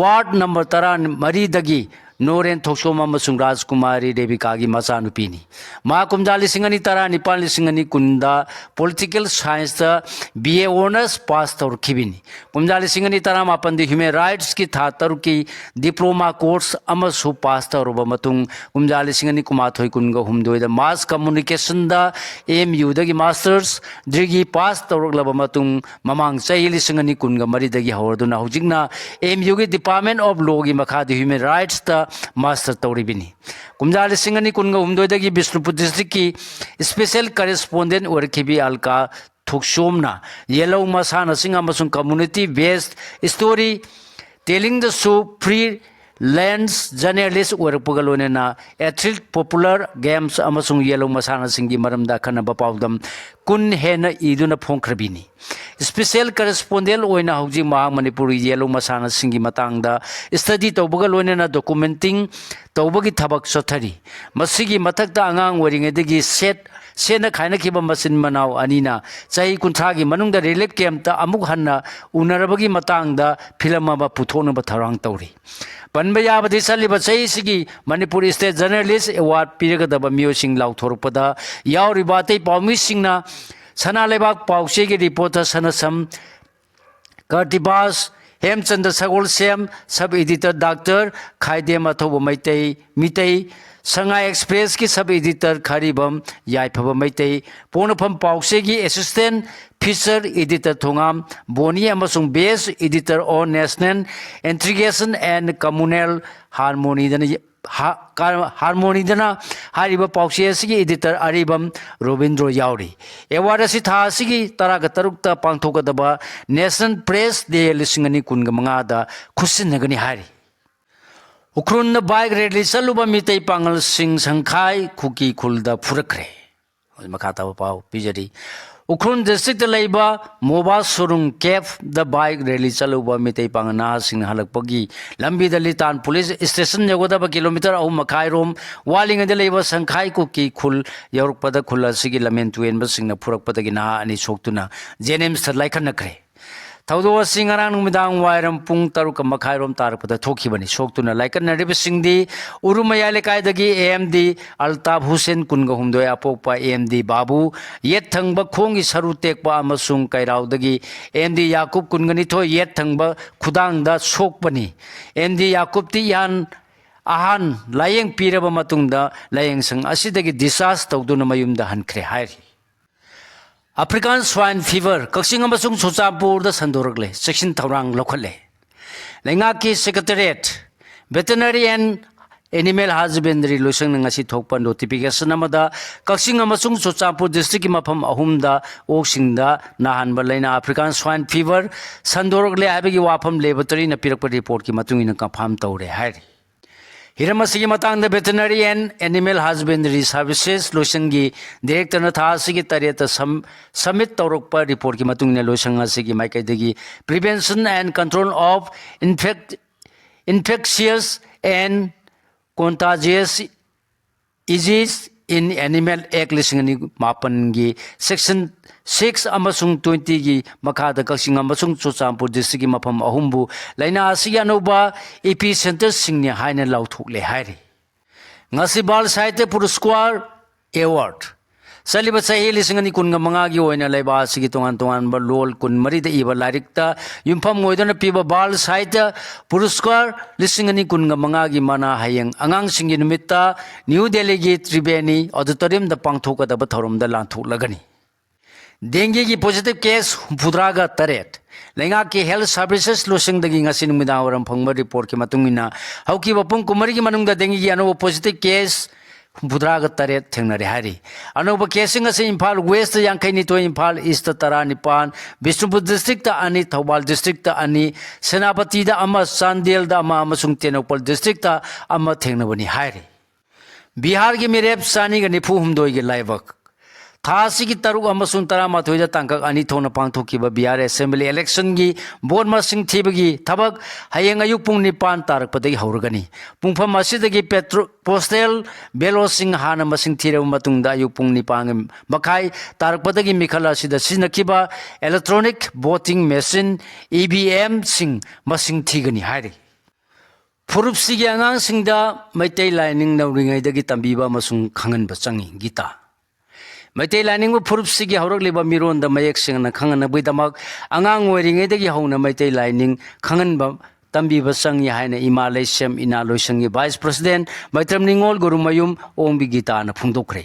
ꯋꯥꯔꯗ ꯅꯝꯕꯔ ꯇꯔꯥ ꯃꯔꯤꯗꯒꯤ ꯅꯣꯔꯦꯟ ꯊꯣꯛꯆꯣꯝ ꯑꯃꯁꯨꯡ ꯔꯥꯖꯀꯨꯃꯥꯔꯤ ꯔꯦꯕꯤꯀꯥꯒꯤ ꯃꯆꯥꯅꯨꯄꯤꯅꯤ꯫ ꯃꯍꯥꯛ ꯀꯨꯝꯖꯥ ꯂꯤꯁꯤꯡ ꯑꯅꯤ ꯇꯔꯥꯅꯤꯄꯥꯜ ꯂꯤꯁꯤꯡ ꯑꯅꯤ ꯀꯨꯟꯗ Political Scienceꯇ B A Honours pass ꯇꯧꯔꯛꯈꯤꯕꯅꯤ꯫ ꯀꯨꯝꯖꯥ ꯂꯤꯁꯤꯡ ꯑꯅꯤ ꯇꯔꯥꯃꯥꯄꯟꯗ Human Rightsꯀꯤ ꯊꯥ ꯇꯔꯨꯛꯀꯤ Diploma Course ꯑꯃꯁꯨ pass ꯇꯧꯔꯕ ꯃꯇꯨꯡ, ꯀꯨꯝꯖꯥ ꯂꯤꯁꯤꯡ ꯑꯅꯤ ꯀꯨꯟꯃꯥꯊꯣꯏ ꯀꯨꯟꯒ ꯍꯨꯝꯗꯣꯏꯗ Mass Communicationꯗ M Uꯗꯒꯤ Masters Degree pass ꯇꯧꯔꯛꯂꯕ ꯃꯇꯨꯡ, ꯃꯃꯥꯡ ꯆꯍꯤ ꯂꯤꯁꯤꯡ ꯑꯅꯤ ꯀꯨꯟꯒ ꯃꯔꯤꯗꯒꯤ ꯍꯧꯔꯗꯨꯅ ꯍꯧꯖꯤꯛꯅ M Uꯒꯤ Department of Lawꯒꯤ ꯃꯈꯥꯗ Human Rightsꯇ Master ꯇꯧꯔꯤꯕꯅꯤ꯫ ꯀꯨꯝꯖꯥ ꯂꯤꯁꯤꯡ ꯑꯅꯤ ꯀꯨꯟꯒ ꯍꯨꯝꯗꯣꯏꯗꯒꯤ ꯕꯤꯁꯅꯨꯄꯨꯔ Districtꯀꯤ Special Correspondent ꯑꯣꯏꯔꯛꯈꯤꯕꯤ ꯑꯜꯀꯥ ꯊꯣꯛꯆꯣꯝꯅ ꯌꯦꯜꯍꯧ ꯃꯁꯥꯟꯅꯁꯤꯡ ꯑꯃꯁꯨꯡ Community Based Story Tellingꯗꯁꯨ Freelance Journalist ꯑꯣꯏꯔꯛꯄꯒ ꯂꯣꯏꯅꯅ Athlete, Popular Games ꯑꯃꯁꯨꯡ ꯌꯦꯜꯍꯧ ꯃꯁꯥꯟꯅꯁꯤꯡꯒꯤ ꯃꯔꯝꯗ ꯑꯈꯟꯅꯕ ꯄꯥꯎꯗꯝ ꯀꯨꯟ ꯍꯦꯟꯅ ꯏꯗꯨꯅ ꯐꯣꯡꯈ꯭ꯔꯕꯤꯅꯤ꯫ Special Correspondent ꯑꯣꯏꯅ ꯍꯧꯖꯤꯛ ꯃꯍꯥꯛ ꯃꯅꯤꯄꯨꯔꯒꯤ ꯌꯦꯜꯍꯧ ꯃꯁꯥꯟꯅꯁꯤꯡꯒꯤ ꯃꯇꯥꯡꯗ study ꯇꯧꯕꯒ ꯂꯣꯏꯅꯅ documenting ꯇꯧꯕꯒꯤ ꯊꯕꯛ ꯆꯠꯊꯔꯤ꯫ ꯃꯁꯤꯒꯤ ꯃꯊꯛꯇ ꯑꯉꯥꯡ ꯑꯣꯏꯔꯤꯉꯩꯗꯒꯤ ꯁꯦꯠ ꯁꯦꯠꯅ ꯈꯥꯏꯅꯈꯤꯕ ꯃꯆꯤꯟ ꯃꯅꯥꯎ ꯑꯅꯤꯅ ꯆꯍꯤ ꯀꯨꯟꯊ꯭ꯔꯥꯒꯤ ꯃꯅꯨꯡꯗ relief campꯇ ꯑꯃꯨꯛ ꯍꯟꯅ ꯎꯅꯔꯕꯒꯤ ꯃꯇꯥꯡꯗ film ꯑꯃ ꯄꯨꯊꯣꯛꯅꯕ ꯊꯧꯔꯥꯡ ꯇꯧꯔꯤ꯫ ꯄꯟꯕ ꯌꯥꯕꯗꯤ, ꯆꯠꯂꯤꯕ ꯆꯍꯤꯁꯤꯒꯤ ꯃꯅꯤꯄꯨꯔ State Journalist Award ꯄꯤꯔꯒꯗꯕ ꯃꯤꯑꯣꯏꯁꯤꯡ ꯂꯥꯎꯊꯣꯔꯛꯄꯗ ꯌꯥꯎꯔꯤꯕ ꯑꯇꯩ ꯄꯥꯎꯃꯤꯁꯤꯡꯅ ꯁꯅꯥ ꯂꯩꯕꯥꯛ ꯄꯥꯎꯆꯦꯒꯤ reporter ꯁꯅꯥꯁꯝ ꯀꯔꯇꯤꯕꯥꯁ, ꯍꯦꯝꯆꯟꯗ ꯁꯒꯣꯜꯁꯦꯝ, sub editor Doctor ꯈꯥꯏꯗꯦꯝ ꯑꯊꯧꯕ ꯃꯩꯇꯩ, ꯃꯤꯇꯩ, ꯁꯉꯥꯏ Expressꯀꯤ sub editor ꯈꯥꯔꯤꯕꯝ ꯌꯥꯏꯐꯕ ꯃꯩꯇꯩ, ꯄꯣꯛꯅꯐꯝ ꯄꯥꯎꯆꯦꯒꯤ assistant feature editor ꯊꯣꯉꯥꯝ ꯕꯣꯅꯤ ꯑꯃꯁꯨꯡ best editor on National Integration and Communal Harmonyꯗꯅ ꯍꯥ-, ꯀ-, Harmonyꯗꯅ ꯍꯥꯏꯔꯤꯕ ꯄꯥꯎꯆꯦ ꯑꯁꯤꯒꯤ editor ꯑꯔꯤꯕꯝ ꯔꯣꯕꯤꯟꯗ꯭ꯔꯣ ꯌꯥꯎꯔꯤ꯫ Award ꯑꯁꯤ ꯊꯥ ꯑꯁꯤꯒꯤ ꯇꯔꯥꯒ ꯇꯔꯨꯛꯇ ꯄꯥꯡꯊꯣꯛꯀꯗꯕ National Press Day ꯂꯤꯁꯤꯡ ꯑꯅꯤ ꯀꯨꯟꯒ ꯃꯉꯥꯗ ꯈꯨꯠꯁꯤꯟꯅꯒꯅꯤ ꯍꯥꯏꯔꯤ꯫ ꯎꯈ꯭ꯔꯨꯜꯗ bike rally ꯆꯠꯂꯨꯕ ꯃꯤꯇꯩ ꯄꯥꯉꯜꯁꯤꯡ ꯁꯪꯈꯥꯏ ꯈꯨꯀꯤ ꯈꯨꯜꯗ ꯐꯨꯔꯛꯈ꯭ꯔꯦ꯫ ꯍꯧꯖꯤꯛ ꯃꯈꯥ ꯇꯥꯕ ꯄꯥꯎ ꯄꯤꯖꯔꯤ꯫ ꯎꯈ꯭ꯔꯨꯜ districtꯇ ꯂꯩꯕ ꯃꯣꯕꯥ ꯁꯣꯔꯨꯡ campꯗ bike rally ꯆꯠꯂꯨꯕ ꯃꯤꯇꯩ ꯄꯥꯉꯜ ꯅꯍꯥꯁꯤꯡꯅ ꯍꯜꯂꯛꯄꯒꯤ ꯂꯝꯕꯤꯗ ꯂꯤꯇꯥꯟ police station ꯌꯧꯒꯗꯕ kilometre ꯑꯍꯨꯝ ꯃꯈꯥꯏ ꯔꯣꯝ ꯋꯥꯠꯂꯤꯉꯩꯗ ꯂꯩꯕ ꯁꯪꯈꯥꯏ ꯀꯨꯀꯤ ꯈꯨꯜ ꯌꯧꯔꯛꯄꯗ ꯈꯨꯜ ꯑꯁꯤꯒꯤ ꯂꯝꯍꯦꯟ ꯇꯨꯍꯦꯟꯕꯁꯤꯡꯅ ꯐꯨꯔꯛꯄꯗꯒꯤ ꯅꯍꯥ ꯑꯅꯤ ꯁꯣꯛꯇꯨꯅ JNIMSꯇ ꯂꯥꯏꯈꯠꯅꯈ꯭ꯔꯦ꯫ ꯊꯧꯗꯣꯛ ꯑꯁꯤ ꯉꯔꯥꯡ ꯅꯨꯃꯤꯗꯥꯡ ꯋꯥꯏꯔꯝ ꯄꯨꯡ ꯇꯔꯨꯛꯀ ꯃꯈꯥꯏꯔꯣꯝ ꯇꯥꯔꯛꯄꯗ ꯊꯣꯛꯈꯤꯕꯅꯤ꯫ ꯁꯣꯛꯇꯨꯅ ꯂꯥꯏꯀꯠꯅꯔꯤꯕꯁꯤꯡꯗꯤ ꯎꯔꯨꯃꯌꯥꯏ ꯂꯩꯀꯥꯏꯗꯒꯤ A M D Altaf Hussain, ꯀꯨꯟꯒ ꯍꯨꯝꯗꯣꯏ, ꯑꯄꯣꯛꯄ ꯑꯦ ꯑꯦꯝ ꯗꯤ ꯕꯥꯕꯨ, ꯌꯦꯠ ꯊꯪꯕ ꯈꯣꯡꯒꯤ ꯁꯔꯨ ꯇꯦꯛꯄ, ꯑꯃꯁꯨꯡ ꯀꯩꯔꯥꯎꯗꯒꯤ ꯑꯦ ꯑꯦꯝ ꯗꯤ ꯌꯥꯀꯨꯕ, ꯀꯨꯟꯒ ꯅꯤꯊꯣꯏ, ꯌꯦꯠ ꯊꯪꯕ ꯈꯨꯗꯥꯡꯗ ꯁꯣꯛꯄꯅꯤ꯫ ꯑꯦ ꯑꯦꯝ ꯗꯤ ꯌꯥꯀꯨꯕꯇꯤ ꯏꯍꯥꯟ ꯑꯍꯥꯟ ꯂꯥꯌꯦꯡ ꯄꯤꯔꯕ ꯃꯇꯨꯡꯗ ꯂꯥꯌꯦꯡꯁꯪ ꯑꯁꯤꯗꯒꯤ discharge ꯇꯧꯗꯨꯅ ꯃꯌꯨꯝꯗ ꯍꯟꯈ꯭ꯔꯦ ꯍꯥꯏꯔꯤ꯫ African Swine Fever ꯀꯛꯆꯤꯡ ꯑꯃꯁꯨꯡ ꯆꯨꯔꯆꯥꯟꯄꯨꯔꯗ ꯁꯟꯗꯣꯔꯛꯂꯦ, ꯆꯦꯛꯁꯤꯟ ꯊꯧꯔꯥꯡ ꯂꯧꯈꯠꯂꯦ꯫ ꯂꯩꯉꯥꯛꯀꯤ Secretariat, Veterinary and Animal Husbandry ꯂꯣꯏꯁꯪꯅ ꯉꯁꯤ ꯊꯣꯛꯄ notification ꯑꯃꯗ ꯀꯛꯆꯤꯡ ꯑꯃꯁꯨꯡ ꯆꯨꯔꯆꯥꯟꯄꯨꯔ districtꯀꯤ ꯃꯐꯝ ꯑꯍꯨꯝꯗ ꯑꯣꯛꯁꯤꯡꯗ ꯅꯥꯍꯟꯕ ꯂꯥꯏꯅꯥ African Swine Fever ꯁꯟꯗꯣꯔꯛꯂꯦ ꯍꯥꯏꯕꯒꯤ ꯋꯥꯐꯝ laboratoryꯅ ꯄꯤꯔꯛꯄ reportꯀꯤ ꯃꯇꯨꯡ ꯏꯟꯅ confirm ꯇꯧꯔꯦ ꯍꯥꯏꯔꯤ꯫ ꯍꯤꯔꯝ ꯑꯁꯤꯒꯤ ꯃꯇꯥꯡꯗ Veterinary and Animal Husbandry Services ꯂꯣꯏꯁꯪꯒꯤ directorꯅ ꯊꯥ ꯑꯁꯤꯒꯤ ꯇꯔꯦꯠꯇ ꯁꯝ-, submit ꯇꯧꯔꯛꯄ reportꯀꯤ ꯃꯇꯨꯡ ꯏꯟꯅ ꯂꯣꯏꯁꯪ ꯑꯁꯤꯒꯤ ꯃꯥꯏꯀꯩꯗꯒꯤ Prevention and Control of Infect-, Infectious and Contagious Diseases in Animals Act ꯂꯤꯁꯤꯡ ꯑꯅꯤ ꯃꯥꯄꯟꯒꯤ section six ꯑꯃꯁꯨꯡ twentyꯒꯤ ꯃꯈꯥꯗ ꯀꯛꯆꯤꯡ ꯑꯃꯁꯨꯡ ꯆꯨꯔꯆꯥꯟꯄꯨꯔ districtꯀꯤ ꯃꯐꯝ ꯑꯍꯨꯝꯕꯨ ꯂꯥꯏꯅꯥ ꯑꯁꯤꯒꯤ ꯑꯅꯧꯕ epicenterꯁꯤꯡꯅꯤ ꯍꯥꯏꯅ ꯂꯥꯎꯊꯣꯛꯂꯦ ꯍꯥꯏꯔꯤ꯫ ꯉꯁꯤ ꯕꯥꯜ ꯁꯥꯍꯤꯇ꯭ꯌ ꯄꯨꯔꯁꯀꯥꯔ award꯫ ꯆꯠꯂꯤꯕ ꯆꯍꯤ ꯂꯤꯁꯤꯡ ꯑꯅꯤ ꯀꯨꯟꯒ ꯃꯉꯥꯒꯤ ꯑꯣꯏꯅ ꯂꯩꯕꯥꯛ ꯑꯁꯤꯒꯤ ꯇꯣꯉꯥꯟ ꯇꯣꯉꯥꯟꯕ ꯂꯣꯜ ꯀꯨꯟꯃꯔꯤꯗ ꯏꯕ ꯂꯥꯏꯔꯤꯛꯇ ꯌꯨꯝꯐꯝ ꯑꯣꯏꯗꯨꯅ ꯄꯤꯕ ꯕꯥꯜ ꯁꯥꯍꯤꯇ꯭ꯌ ꯄꯨꯔꯁꯀꯥꯔ ꯂꯤꯁꯤꯡ ꯑꯅꯤ ꯀꯨꯟꯒ ꯃꯉꯥꯒꯤ ꯃꯅꯥ ꯍꯌꯦꯡ ꯑꯉꯥꯡꯁꯤꯡꯒꯤ ꯅꯨꯃꯤꯠꯇ ꯅ꯭ꯌꯨ ꯗꯦꯜꯂꯤꯒꯤ ꯇ꯭ꯔꯤꯕꯦꯅꯤ auditoriumꯗ ꯄꯥꯡꯊꯣꯛꯀꯗꯕ ꯊꯧꯔꯝꯗ ꯂꯥꯟꯊꯣꯛꯂꯒꯅꯤ꯫ Dengueꯒꯤ positive case ꯍꯨꯝꯐꯨꯇꯔꯥꯒ ꯇꯔꯦꯠ꯫ ꯂꯩꯉꯥꯛꯀꯤ Health Services ꯂꯣꯏꯁꯪꯗꯒꯤ ꯉꯁꯤ ꯅꯨꯃꯤꯗꯥꯡ ꯋꯥꯏꯔꯝ ꯐꯪꯕ reportꯀꯤ ꯃꯇꯨꯡ ꯏꯟꯅ, ꯍꯧꯈꯤꯕ ꯄꯨꯡ ꯀꯨꯟꯃꯔꯤꯒꯤ ꯃꯅꯨꯡꯗ dengueꯒꯤ ꯑꯅꯧꯕ positive case ꯍꯨꯝꯐꯨꯇꯔꯥꯒ ꯇꯔꯦꯠ ꯊꯦꯡꯅꯔꯦ ꯍꯥꯏꯔꯤ꯫ ꯑꯅꯧꯕ caseꯁꯤꯡ ꯑꯁꯤ ꯏꯝꯐꯥꯜ Westꯇ ꯌꯥꯡꯈꯩꯅꯤꯊꯣꯏ, ꯏꯝꯐꯥꯜ Eastꯇ ꯇꯔꯥꯅꯤꯄꯥꯟ, ꯕꯤꯁꯅꯨꯄꯨꯔ districtꯇ ꯑꯅꯤ, ꯊꯧꯕꯥꯜ districtꯇ ꯑꯅꯤ, ꯁꯦꯅꯥꯄꯇꯤꯗ ꯑꯃ, ꯆꯥꯟꯗꯦꯜꯗ ꯑꯃ ꯑꯃꯁꯨꯡ ꯇꯦꯡꯅꯧꯄꯜ districtꯇ ꯑꯃ ꯊꯦꯡꯅꯕꯅꯤ ꯍꯥꯏꯔꯤ꯫ ꯕꯤꯍꯥꯔꯒꯤ ꯃꯤꯔꯦꯞ ꯆꯅꯤꯒ ꯅꯤꯐꯨ ꯍꯨꯝꯗꯣꯏꯒꯤ ꯂꯥꯏꯕꯛ꯫ ꯊꯥ ꯑꯁꯤꯒꯤ ꯇꯔꯨꯛ ꯑꯃꯁꯨꯡ ꯇꯔꯥꯃꯥꯊꯣꯏꯗ ꯇꯥꯡꯀꯛ ꯑꯅꯤ ꯊꯣꯛꯅ ꯄꯥꯡꯊꯣꯛꯈꯤꯕ ꯕꯤꯍꯥꯔ ꯑꯦꯁꯦꯝꯕ꯭ꯂꯤ ꯏꯂꯦꯛꯁꯟꯒꯤ ꯚꯣꯠ ꯃꯁꯤꯡ ꯊꯤꯕꯒꯤ ꯊꯕꯛ ꯍꯌꯦꯡ ꯑꯌꯨꯛ ꯄꯨꯡ ꯅꯤꯄꯥꯟ ꯇꯥꯔꯛꯄꯗꯒꯤ ꯍꯧꯔꯒꯅꯤ꯫ ꯄꯨꯡꯐꯝ ꯑꯁꯤꯗꯒꯤ ꯄꯦꯇ꯭ꯔꯣ-, ꯄꯣꯁꯇꯦꯜ ꯕꯦꯂꯣꯠꯁꯤꯡ ꯍꯥꯟꯅ ꯃꯁꯤꯡ ꯊꯤꯔꯕ ꯃꯇꯨꯡꯗ ꯑꯌꯨꯛ ꯄꯨꯡ ꯅꯤꯄꯥꯟ ꯃꯈꯥꯏ ꯇꯥꯔꯛꯄꯗꯒꯤ ꯃꯤꯈꯜ ꯑꯁꯤꯗ ꯁꯤꯖꯤꯟꯅꯈꯤꯕ electronic voting machine, E V ꯑꯦꯝꯁꯤꯡ ꯃꯁꯤꯡ ꯊꯤꯒꯅꯤ ꯍꯥꯏꯔꯤ꯫ ꯐꯨꯔꯨꯞꯁꯤꯒꯤ ꯑꯉꯥꯡꯁꯤꯡꯗ ꯃꯩꯇꯩ ꯂꯥꯏꯅꯤꯡ ꯅꯧꯔꯤꯉꯩꯗꯒꯤ ꯇꯝꯕꯤꯕ ꯑꯃꯁꯨꯡ ꯈꯪꯍꯟꯕ ꯆꯪꯏ꯫ ꯒꯤꯇꯥ꯫ ꯃꯩꯇꯩ ꯂꯥꯏꯅꯤꯡꯕ ꯐꯨꯔꯨꯞꯁꯤꯒꯤ ꯍꯧꯔꯛꯂꯤꯕ ꯃꯤꯔꯣꯟꯗ ꯃꯌꯦꯛ ꯁꯦꯡꯅ ꯈꯪꯍꯟꯅꯕꯒꯤꯗꯃꯛ ꯑꯉꯥꯡ ꯑꯣꯏꯔꯤꯉꯩꯗꯒꯤ ꯍꯧꯅ ꯃꯩꯇꯩ ꯂꯥꯏꯅꯤꯡ ꯈꯪꯍꯟꯕ ꯇꯝꯕꯤꯕ ꯆꯪꯏ ꯍꯥꯏꯅ ꯏꯃꯥ ꯂꯩꯁꯦꯝ ꯏꯅꯥ ꯂꯣꯏꯁꯪꯒꯤ ꯚꯥꯏꯁ ꯄ꯭ꯔꯁꯤꯗꯦꯟ ꯃꯩꯇ꯭ꯔꯝ ꯅꯤꯉꯣꯜ ꯒꯨꯔꯨꯃꯌꯨꯝ ꯑꯣꯡꯕꯤ ꯒꯤꯇꯥꯅ ꯐꯣꯡꯗꯣꯛꯈ꯭ꯔꯦ꯫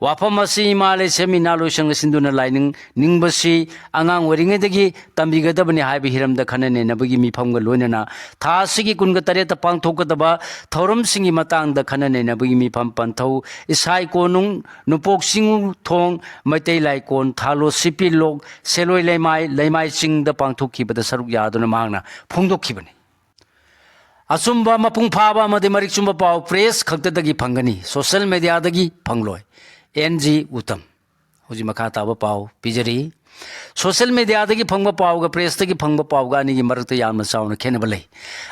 ꯋꯥꯐꯝ ꯑꯁꯤ ꯏꯃꯥ ꯂꯩꯁꯦꯝ ꯏꯅꯥ ꯂꯣꯏꯁꯪꯅ ꯁꯤꯟꯗꯨꯅ ꯂꯥꯏꯅꯤꯡ ꯅꯤꯡꯕꯁꯤ ꯑꯉꯥꯡ ꯑꯣꯏꯔꯤꯉꯩꯗꯒꯤ ꯇꯝꯕꯤꯒꯗꯕꯅꯤ ꯍꯥꯏꯕ ꯍꯤꯔꯝꯗ ꯈꯟꯅ ꯅꯩꯅꯕꯒꯤ ꯃꯤꯐꯝꯒ ꯂꯣꯏꯅꯅ ꯊꯥ ꯑꯁꯤꯒꯤ ꯀꯨꯟꯒ ꯇꯔꯦꯠꯇ ꯄꯥꯡꯊꯣꯛꯀꯗꯕ ꯊꯧꯔꯝꯁꯤꯡꯒꯤ ꯃꯇꯥꯡꯗ ꯈꯟꯅ ꯅꯩꯅꯕꯒꯤ ꯃꯤꯐꯝ ꯄꯟꯊꯧ ꯏꯁꯥꯏ ꯀꯣꯅꯨꯡ ꯅꯣꯡꯄꯣꯛ ꯆꯤꯡꯊꯣꯡ ꯃꯩꯇꯩ ꯂꯥꯏꯀꯣꯟ ꯊꯥꯂꯣ ꯁꯤꯄꯤ ꯂꯣꯛ ꯁꯦꯂꯣꯏ ꯂꯩꯃꯥꯏ ꯂꯩꯃꯥꯏ ꯆꯤꯡꯗ ꯄꯥꯡꯊꯣꯛꯈꯤꯕꯗ ꯁꯔꯨꯛ ꯌꯥꯗꯨꯅ ꯃꯍꯥꯛꯅ ꯐꯣꯡꯗꯣꯛꯈꯤꯕꯅꯤ꯫ ꯑꯆꯨꯝꯕ, ꯃꯄꯨꯡ ꯐꯥꯕ ꯑꯃꯗꯤ ꯃꯔꯤꯛ ꯆꯨꯝꯕ ꯄꯥꯎ ꯄ꯭ꯔꯦꯁ ꯈꯛꯇꯗꯒꯤ ꯐꯪꯒꯅꯤ, ꯁꯣꯁꯤꯌꯦꯜ ꯃꯦꯗꯤꯌꯥꯗꯒꯤ ꯐꯪꯂꯣꯏ꯫ N G Uttam. ꯍꯧꯖꯤꯛ ꯃꯈꯥ ꯇꯥꯕ ꯄꯥꯎ ꯄꯤꯖꯔꯤ꯫ ꯁꯣꯁꯤꯌꯦꯜ ꯃꯦꯗꯤꯌꯥꯗꯒꯤ ꯐꯪꯕ ꯄꯥꯎꯒ ꯄ꯭ꯔꯦꯁꯇꯒꯤ ꯐꯪꯕ ꯄꯥꯎꯒ ꯑꯅꯤꯒꯤ ꯃꯔꯛꯇ ꯌꯥꯝꯅ ꯆꯥꯎꯅ ꯈꯦꯠꯅꯕ ꯂꯩ꯫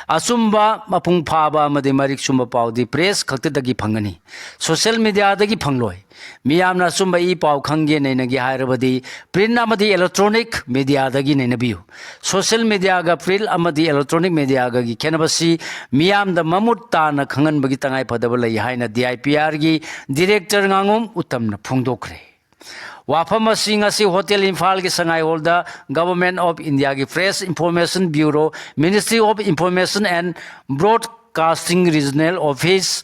ꯑꯆꯨꯝꯕ, ꯃꯄꯨꯡ ꯐꯥꯕ ꯑꯃꯗꯤ ꯃꯔꯤꯛ ꯆꯨꯝꯕ ꯄꯥꯎꯗꯤ ꯄ꯭ꯔꯦꯁ ꯈꯛꯇꯗꯒꯤ ꯐꯪꯒꯅꯤ, ꯁꯣꯁꯤꯌꯦꯜ ꯃꯦꯗꯤꯌꯥꯗꯒꯤ ꯐꯪꯂꯣꯏ꯫ ꯃꯤꯌꯥꯝꯅ ꯑꯆꯨꯝꯕ ꯏ ꯄꯥꯎ ꯈꯪꯒꯦ ꯅꯩꯅꯒꯦ ꯍꯥꯏꯔꯕꯗꯤ ꯄ꯭ꯔꯤꯟ ꯑꯃꯗꯤ ꯏꯂꯦꯛꯇ꯭ꯔꯣꯅꯤꯛ ꯃꯦꯗꯤꯌꯥꯗꯒꯤ ꯅꯩꯅꯕꯤꯌꯨ꯫ ꯁꯣꯁꯤꯌꯦꯜ ꯃꯦꯗꯤꯌꯥꯒ ꯄ꯭ꯔꯤꯟ ꯑꯃꯗꯤ ꯏꯂꯦꯛꯇ꯭ꯔꯣꯅꯤꯛ ꯃꯦꯗꯤꯌꯥꯒꯒꯤ ꯈꯦꯠꯅꯕꯁꯤ ꯃꯤꯌꯥꯝꯗ ꯃꯃꯨꯠ ꯇꯥꯅ ꯈꯪꯍꯟꯕꯒꯤ ꯇꯉꯥꯏꯐꯗꯕ ꯂꯩ ꯍꯥꯏꯅ ꯗꯤ ꯑꯥꯏ ꯄꯤ ꯑꯥꯔꯒꯤ ꯗꯤꯔꯦꯛꯇꯔ ꯉꯥꯉꯣꯝ ꯎꯇꯝꯅ ꯐꯣꯡꯗꯣꯛꯈ꯭ꯔꯦ꯫ ꯋꯥꯐꯝ ꯑꯁꯤ ꯉꯁꯤ ꯍꯣꯇꯦꯜ ꯏꯝꯐꯥꯜꯒꯤ ꯁꯉꯥꯏ ꯍꯣꯜꯗ Government of Indiaꯒꯤ Press Information Bureau, Ministry of Information and Broadcasting Regional Office,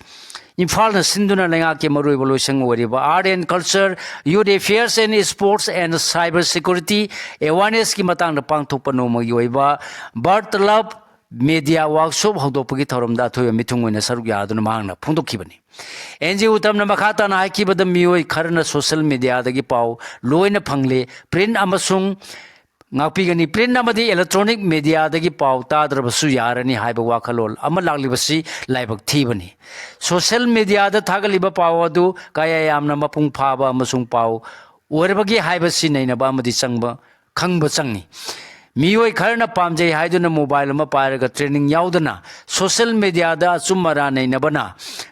ꯏꯝꯐꯥꯜꯅ ꯁꯤꯟꯗꯨꯅ ꯂꯩꯉꯥꯛꯀꯤ ꯃꯔꯨꯑꯣꯏꯕ ꯂꯣꯏꯁꯪ ꯑꯣꯏꯔꯤꯕ Art and Culture, Youth Affairs and Sports and Cyber Security Awarenessꯀꯤ ꯃꯇꯥꯡꯗ ꯄꯥꯡꯊꯣꯛꯄ ꯅꯣꯡꯃꯒꯤ ꯑꯣꯏꯕ ꯕꯔꯠ ꯂꯞ ꯃꯦꯗꯤꯌꯥ ꯋꯥꯔꯛꯁꯣꯞ ꯍꯧꯗꯣꯛꯄꯒꯤ ꯊꯧꯔꯝꯗ ꯑꯊꯣꯏꯕ ꯃꯤꯊꯨꯡ ꯑꯣꯏꯅ ꯁꯔꯨꯛ ꯌꯥꯗꯨꯅ ꯃꯍꯥꯛꯅ ꯐꯣꯡꯗꯣꯛꯈꯤꯕꯅꯤ꯫ ꯑꯦꯟ ꯖꯤ ꯎꯇꯝꯅ ꯃꯈꯥ ꯇꯥꯅ ꯍꯥꯏꯈꯤꯕꯗ ꯃꯤꯑꯣꯏ ꯈꯔꯅ ꯁꯣꯁꯤꯌꯦꯜ ꯃꯦꯗꯤꯌꯥꯗꯒꯤ ꯄꯥꯎ ꯂꯣꯏꯅ ꯐꯪꯂꯦ, ꯄ꯭ꯔꯤꯟ ꯑꯃꯁꯨꯡ ꯉꯥꯛꯄꯤꯒꯅꯤ꯫ ꯄ꯭ꯔꯤꯟ ꯑꯃꯗꯤ ꯏꯂꯦꯛꯇ꯭ꯔꯣꯅꯤꯛ ꯃꯦꯗꯤꯌꯥꯗꯒꯤ ꯄꯥꯎ ꯇꯥꯗ꯭ꯔꯕꯁꯨ ꯌꯥꯔꯅꯤ ꯍꯥꯏꯕ ꯋꯥꯈꯜꯂꯣꯟ ꯑꯃ ꯂꯥꯛꯂꯤꯕꯁꯤ ꯂꯥꯏꯕꯛ ꯊꯤꯕꯅꯤ꯫ ꯁꯣꯁꯦꯜ ꯃꯦꯗꯤꯌꯥꯗ ꯊꯥꯒꯠꯂꯤꯕ ꯄꯥꯎ ꯑꯗꯨ ꯀꯌꯥ ꯌꯥꯝꯅ ꯃꯄꯨꯡ ꯐꯥꯕ ꯑꯃꯁꯨꯡ ꯄꯥꯎ ꯑꯣꯏꯔꯕꯒꯦ ꯍꯥꯏꯕꯁꯤ ꯅꯩꯅꯕ ꯑꯃꯗꯤ ꯆꯪꯕ, ꯈꯪꯕ ꯆꯪꯏ꯫ ꯃꯤꯑꯣꯏ ꯈꯔꯅ ꯄꯥꯝꯖꯩ ꯍꯥꯏꯗꯨꯅ ꯃꯣꯕꯥꯏꯜ ꯑꯃ ꯄꯥꯏꯔꯒ ꯇ꯭ꯔꯦꯅꯤꯡ ꯌꯥꯎꯗꯅ ꯁꯣꯁꯦꯜ ꯃꯦꯗꯤꯌꯥꯗ ꯑꯆꯨꯝ ꯑꯔꯥꯟ ꯅꯩꯅꯕꯅ